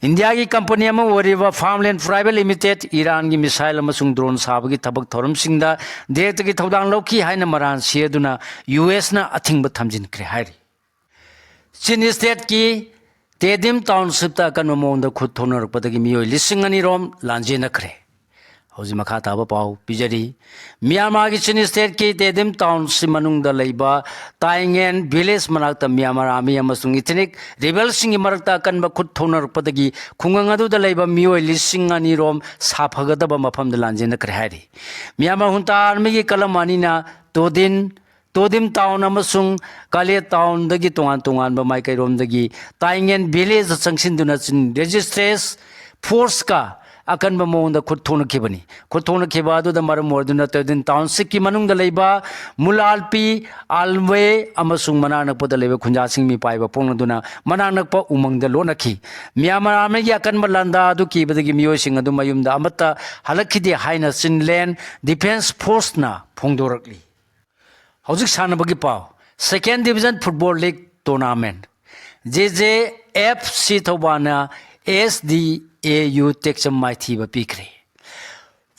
ꯏꯟꯗꯤꯌꯥꯒꯤ ꯀꯝꯄꯅꯤ ꯑꯃ ꯑꯣꯏꯔꯤꯕ ꯐꯥꯔꯝꯂꯦꯟ ꯄ꯭ꯔꯥꯏꯚꯦꯠ ꯂꯤꯃꯤꯇꯦꯗ ꯏꯔꯥꯟꯒꯤ ꯃꯤꯁꯥꯏꯜ ꯑꯃꯁꯨꯡ ꯗ꯭ꯔꯣꯟ ꯁꯥꯕꯒꯤ ꯊꯕꯛ ꯊꯧꯔꯝꯁꯤꯡꯗ ꯗꯤꯔꯦꯛꯇꯒꯤ ꯊꯧꯗꯥꯡ ꯂꯧꯈꯤ ꯍꯥꯏꯅ ꯃꯔꯥꯜ ꯁꯤꯗꯨꯅ ꯌꯨ ꯑꯦꯁꯅ ꯑꯊꯤꯡꯕ ꯊꯝꯖꯤꯟꯈ꯭ꯔꯦ ꯍꯥꯏꯔꯤ꯫ ꯆꯤꯟ ꯁ꯭ꯇꯦꯠꯀꯤ ꯇꯦꯗꯤꯝ ꯇꯥꯎꯟꯁꯤꯞꯇ ꯑꯀꯟꯕ ꯃꯑꯣꯡꯗ ꯈꯨꯠ ꯊꯣꯛꯅꯔꯛꯄꯗꯒꯤ ꯃꯤꯑꯣꯏ ꯂꯤꯁꯤꯡ ꯑꯅꯤ ꯔꯣꯝ ꯂꯥꯟꯖꯦꯟꯅꯈ꯭ꯔꯦ꯫ ꯍꯧꯖꯤꯛ ꯃꯈꯥ ꯇꯥꯕ ꯄꯥꯎ ꯄꯤꯖꯔꯤ꯫ ꯃ꯭ꯌꯥꯟꯃꯥꯔꯒꯤ ꯆꯤꯟ ꯁ꯭ꯇꯦꯠꯀꯤ ꯇꯦꯗꯤꯝ ꯇꯥꯎꯟꯁꯤ ꯃꯅꯨꯡꯗ ꯂꯩꯕ ꯇꯥꯏꯉꯦꯟ ꯚꯤꯂꯦꯖ ꯃꯅꯥꯛꯇ ꯃ꯭ꯌꯥꯟꯃꯥꯔ ꯑꯥꯔꯃꯤ ꯑꯃꯁꯨꯡ ꯏꯊꯅꯤꯛ ꯔꯤꯕꯦꯜꯁꯤꯡꯒꯤ ꯃꯔꯛꯇ ꯑꯀꯟꯕ ꯈꯨꯠ ꯊꯣꯛꯅꯔꯛꯄꯗꯒꯤ ꯈꯨꯡꯒꯪ ꯑꯗꯨꯗ ꯂꯩꯕ ꯃꯤꯑꯣꯏ ꯂꯤꯁꯤꯡ ꯑꯅꯤ ꯔꯣꯝ ꯁꯥꯐꯒꯗꯕ ꯃꯐꯝꯗ ꯂꯥꯟꯖꯦꯟꯅꯈ꯭ꯔꯦ ꯍꯥꯏꯔꯤ꯫ ꯃ꯭ꯌꯥꯟꯃꯥꯔ ꯍꯨꯟꯇꯥ ꯑꯥꯔꯃꯤꯒꯤ ꯀꯂꯝ ꯑꯅꯤꯅ ꯇꯣꯗꯤꯟ ꯇꯣꯗꯤꯝ ꯇꯥꯎꯟ ꯑꯃꯁꯨꯡ ꯀꯥꯂꯦ ꯇꯥꯎꯟꯗꯒꯤ ꯇꯣꯉꯥꯟ ꯇꯣꯉꯥꯟꯕ ꯃꯥꯏꯀꯩꯔꯣꯝꯗꯒꯤ ꯇꯥꯏꯉꯦꯟ ꯚꯤꯂꯦꯖꯇ ꯆꯪꯁꯤꯟꯗꯨꯅ ꯆꯤꯟ ꯔꯦꯖꯤꯁꯇ꯭ꯔꯦꯁ ꯐꯣꯔꯁꯀ ꯑꯀꯟꯕ ꯃꯑꯣꯡꯗ ꯈꯨꯠ ꯊꯣꯛꯅꯈꯤꯕꯅꯤ꯫ ꯈꯨꯠ ꯊꯣꯛꯅꯈꯤꯕ ꯑꯗꯨꯗ ꯃꯔꯝ ꯑꯣꯏꯗꯨꯅ ꯇꯣꯗꯤꯝ ꯇꯥꯎꯟꯁꯤꯞꯀꯤ ꯃꯅꯨꯡꯗ ꯂꯩꯕ ꯃꯨꯂꯥꯜꯄꯤ, ꯑꯥꯜꯋꯦ ꯑꯃꯁꯨꯡ ꯃꯅꯥꯛ ꯅꯛꯄꯗ ꯂꯩꯕ ꯈꯨꯟꯖꯥꯁꯤꯡ ꯃꯤꯄꯥꯏꯕ ꯐꯣꯡꯂꯗꯨꯅ ꯃꯅꯥꯛ ꯅꯛꯄ ꯎꯃꯪꯗ ꯂꯣꯠꯅꯈꯤ꯫ ꯃ꯭ꯌꯥꯟꯃꯥꯔ ꯑꯥꯔꯃꯤꯒꯤ ꯑꯀꯟꯕ ꯂꯥꯟꯗꯥ ꯑꯗꯨ ꯀꯤꯕꯗꯒꯤ ꯃꯤꯑꯣꯏꯁꯤꯡ ꯑꯗꯨ ꯃꯌꯨꯝꯗ ꯑꯃꯠꯇ ꯍꯜꯂꯛꯈꯤꯗꯦ ꯍꯥꯏꯅ ꯆꯤꯟꯂꯦꯟ ꯗꯤꯐꯦꯟꯁ ꯐꯣꯔꯁꯅ ꯐꯣꯡꯗꯣꯔꯛꯂꯤ꯫ ꯍꯧꯖꯤꯛ ꯁꯥꯟꯅꯕꯒꯤ ꯄꯥꯎ꯫ Second division football league tournament, J J F C ꯊꯧꯕꯥꯜꯅ ꯑꯦꯁ ꯗꯤ ꯑꯦ ꯌꯨ ꯇꯦꯛꯆꯝ ꯃꯥꯏꯊꯤꯕ ꯄꯤꯈ꯭ꯔꯦ꯫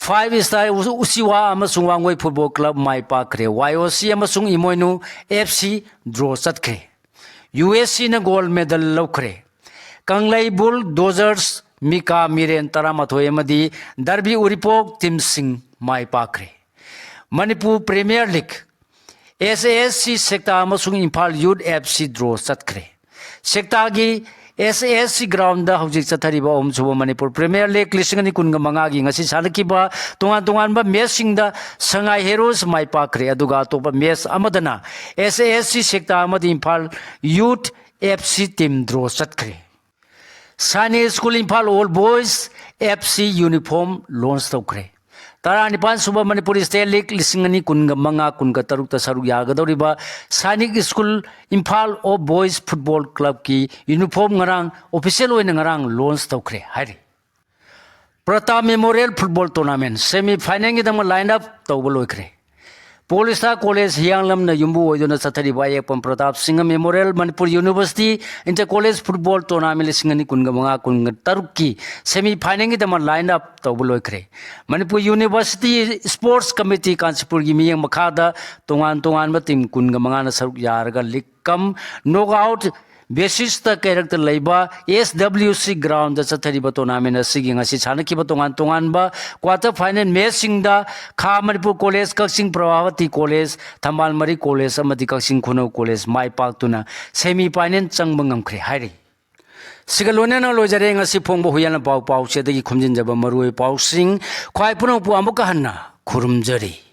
ꯐꯥꯏꯚ ꯁ꯭ꯇꯥꯔ ꯎꯆꯤꯋꯥ ꯑꯃꯁꯨꯡ ꯋꯥꯡꯒꯣꯏ ꯐꯨꯠꯕꯣꯜ ꯀ꯭ꯂꯕ ꯃꯥꯏ ꯄꯥꯛꯈ꯭ꯔꯦ꯫ ꯋꯥꯏ ꯑꯣ ꯁꯤ ꯑꯃꯁꯨꯡ ꯏꯃꯣꯏꯅꯨ ꯑꯦꯐ ꯁꯤ ꯗ꯭ꯔꯣ ꯆꯠꯈ꯭ꯔꯦ꯫ ꯌꯨ ꯑꯦꯁ ꯁꯤꯅ ꯒꯣꯜ ꯃꯦꯗꯜ ꯂꯧꯈ꯭ꯔꯦ꯫ ꯀꯪꯂꯩ ꯕꯨꯜ ꯗꯣꯖꯔꯁ, ꯃꯤꯀꯥ ꯃꯤꯔꯦꯟ ꯇꯔꯥꯃꯥꯊꯣꯏ ꯑꯃꯗꯤ ꯗꯔꯕꯤ ꯎꯔꯤꯄꯣꯛ ꯇꯤꯝꯁꯤꯡ ꯃꯥꯏ ꯄꯥꯛꯈ꯭ꯔꯦ꯫ Manipur premier league, S A S C Sekta ꯑꯃꯁꯨꯡ ꯏꯝꯐꯥꯜ ꯌꯨꯠ ꯑꯦꯐ ꯁꯤ ꯗ꯭ꯔꯣ ꯆꯠꯈ꯭ꯔꯦ꯫ ꯁꯦꯛꯇꯥꯒꯤ ꯑꯦꯁ ꯑꯦ ꯑꯦꯁ ꯁꯤ ꯒ꯭ꯔꯥꯎꯟꯗ ꯍꯧꯖꯤꯛ ꯆꯠꯊꯔꯤꯕ ꯑꯍꯨꯝꯁꯨꯕ ꯃꯅꯤꯄꯨꯔ ꯄ꯭ꯔꯤꯃꯤꯌꯔ ꯂꯤꯒ ꯂꯤꯁꯤꯡ ꯑꯅꯤ ꯀꯨꯟꯒ ꯃꯉꯥꯒꯤ ꯉꯁꯤ ꯁꯥꯟꯅꯈꯤꯕ ꯇꯣꯉꯥꯟ ꯇꯣꯉꯥꯟꯕ ꯃꯦꯆꯁꯤꯡꯗ ꯁꯉꯥꯏ ꯍꯦꯔꯣꯁ ꯃꯥꯏ ꯄꯥꯛꯈ꯭ꯔꯦ, ꯑꯗꯨꯒ ꯑꯇꯣꯞꯄ ꯃꯦꯆ ꯑꯃꯗꯅ ꯑꯦꯁ ꯑꯦ ꯑꯦꯁ ꯁꯤ ꯁꯦꯛꯇꯥ ꯑꯃꯗꯤ Imphal youth F C team draw ꯆꯠꯈ꯭ꯔꯦ꯫ Sainik school Imphal all boys F C uniform launch ꯇꯧꯈ꯭ꯔꯦ꯫ ꯇꯔꯥꯅꯤꯄꯥꯟ ꯁꯨꯕ ꯃꯅꯤꯄꯨꯔ ꯁ꯭ꯇꯦꯠ ꯂꯤꯒ ꯂꯤꯁꯤꯡ ꯑꯅꯤ ꯀꯨꯟꯒ ꯃꯉꯥ ꯀꯨꯟꯒ ꯇꯔꯨꯛꯇ ꯁꯔꯨꯛ ꯌꯥꯒꯗꯧꯔꯤꯕ Sainik school Imphal of boys football ꯀ꯭ꯂꯕꯀꯤ ꯌꯨꯅꯤꯐꯣꯔꯝ ꯉꯔꯥꯡ ꯑꯣꯐꯤꯁꯤꯌꯦꯜ ꯑꯣꯏꯅ ꯉꯔꯥꯡ ꯂꯣꯟꯆ ꯇꯧꯈ꯭ꯔꯦ ꯍꯥꯏꯔꯤ꯫ Pratap memorial football tournament semi ꯐꯥꯏꯅꯦꯜꯒꯤꯗꯃꯛ ꯂꯥꯏꯟ ꯑꯞ ꯇꯧꯕ ꯂꯣꯏꯈ꯭ꯔꯦ꯫ ꯄꯣꯜ ꯁ꯭ꯇꯥꯔ ꯀꯣꯂꯦꯖ ꯍꯤꯌꯥꯡꯂꯝꯅ ꯌꯨꯝꯕꯨ ꯑꯣꯏꯗꯨꯅ ꯆꯠꯊꯔꯤꯕ ꯑꯌꯦꯛꯄꯝ Pratap Singh memorial Manipur university inter college football tournament ꯂꯤꯁꯤꯡ ꯑꯅꯤ ꯀꯨꯟꯒ ꯃꯉꯥ ꯀꯨꯟꯒ ꯇꯔꯨꯛꯀꯤ ꯁꯦꯃꯤ ꯐꯥꯏꯅꯦꯜꯒꯤꯗꯃꯛ ꯂꯥꯏꯟ ꯑꯞ ꯇꯧꯕ ꯂꯣꯏꯈ꯭ꯔꯦ꯫ ꯃꯅꯤꯄꯨꯔ ꯌꯨꯅꯤꯚꯔꯁꯤꯇꯤ ꯁ꯭ꯄꯣꯔꯠꯁ ꯀꯃꯤꯇꯤ ꯀꯥꯟꯆꯤꯄꯨꯔꯒꯤ ꯃꯤꯠꯌꯦꯡ ꯃꯈꯥꯗ ꯇꯣꯉꯥꯟ ꯇꯣꯉꯥꯟꯕ ꯇꯤꯝ ꯀꯨꯟꯒ ꯃꯉꯥꯅ ꯁꯔꯨꯛ ꯌꯥꯔꯒ ꯂꯤꯒ ꯀꯝ ꯅꯣꯛ ꯑꯥꯎꯠ ꯕꯦꯁꯤꯁꯇ ꯀꯩꯔꯛꯇ ꯂꯩꯕ ꯑꯦꯁ ꯗꯕ꯭ꯂꯤꯎ ꯁꯤ ꯒ꯭ꯔꯥꯎꯟꯗ ꯆꯠꯊꯔꯤꯕ ꯇꯣꯔꯅꯥꯃꯦꯟ ꯑꯁꯤꯒꯤ ꯉꯁꯤ ꯁꯥꯟꯅꯈꯤꯕ ꯇꯣꯉꯥꯟ ꯇꯣꯉꯥꯟꯕ ꯀ꯭ꯋꯥꯇꯔ ꯐꯥꯏꯅꯦꯜ ꯃꯦꯆꯁꯤꯡꯗ ꯈꯥ ꯃꯅꯤꯄꯨꯔ ꯀꯣꯂꯦꯖ, ꯀꯛꯆꯤꯡ ꯄ꯭ꯔꯚꯥꯕꯇꯤ ꯀꯣꯂꯦꯖ, ꯊꯝꯕꯥꯜ ꯃꯔꯤ ꯀꯣꯂꯦꯖ ꯑꯃꯗꯤ ꯀꯛꯆꯤꯡ ꯈꯨꯅꯧ ꯀꯣꯂꯦꯖ ꯃꯥꯏ ꯄꯥꯛꯇꯨꯅ ꯁꯦꯃꯤ ꯐꯥꯏꯅꯦꯜ ꯆꯪꯕ ꯉꯝꯈ꯭ꯔꯦ ꯍꯥꯏꯔꯤ꯫ ꯁꯤꯒ ꯂꯣꯏꯅꯅ ꯂꯣꯏꯖꯔꯦ ꯉꯁꯤ ꯐꯣꯡꯕ ꯍꯨꯏꯌꯥꯟ ꯄꯥꯎ ꯄꯥꯎꯆꯦꯗꯒꯤ ꯈꯣꯝꯖꯤꯟꯖꯕ ꯃꯔꯨꯑꯣꯏ ꯄꯥꯎꯁꯤꯡ꯫ ꯈ꯭ꯋꯥꯏ ꯄꯨꯝꯅꯃꯛꯄꯨ ꯑꯃꯨꯛꯀ ꯍꯟꯅ ꯈꯨꯔꯨꯝꯖꯔꯤ꯫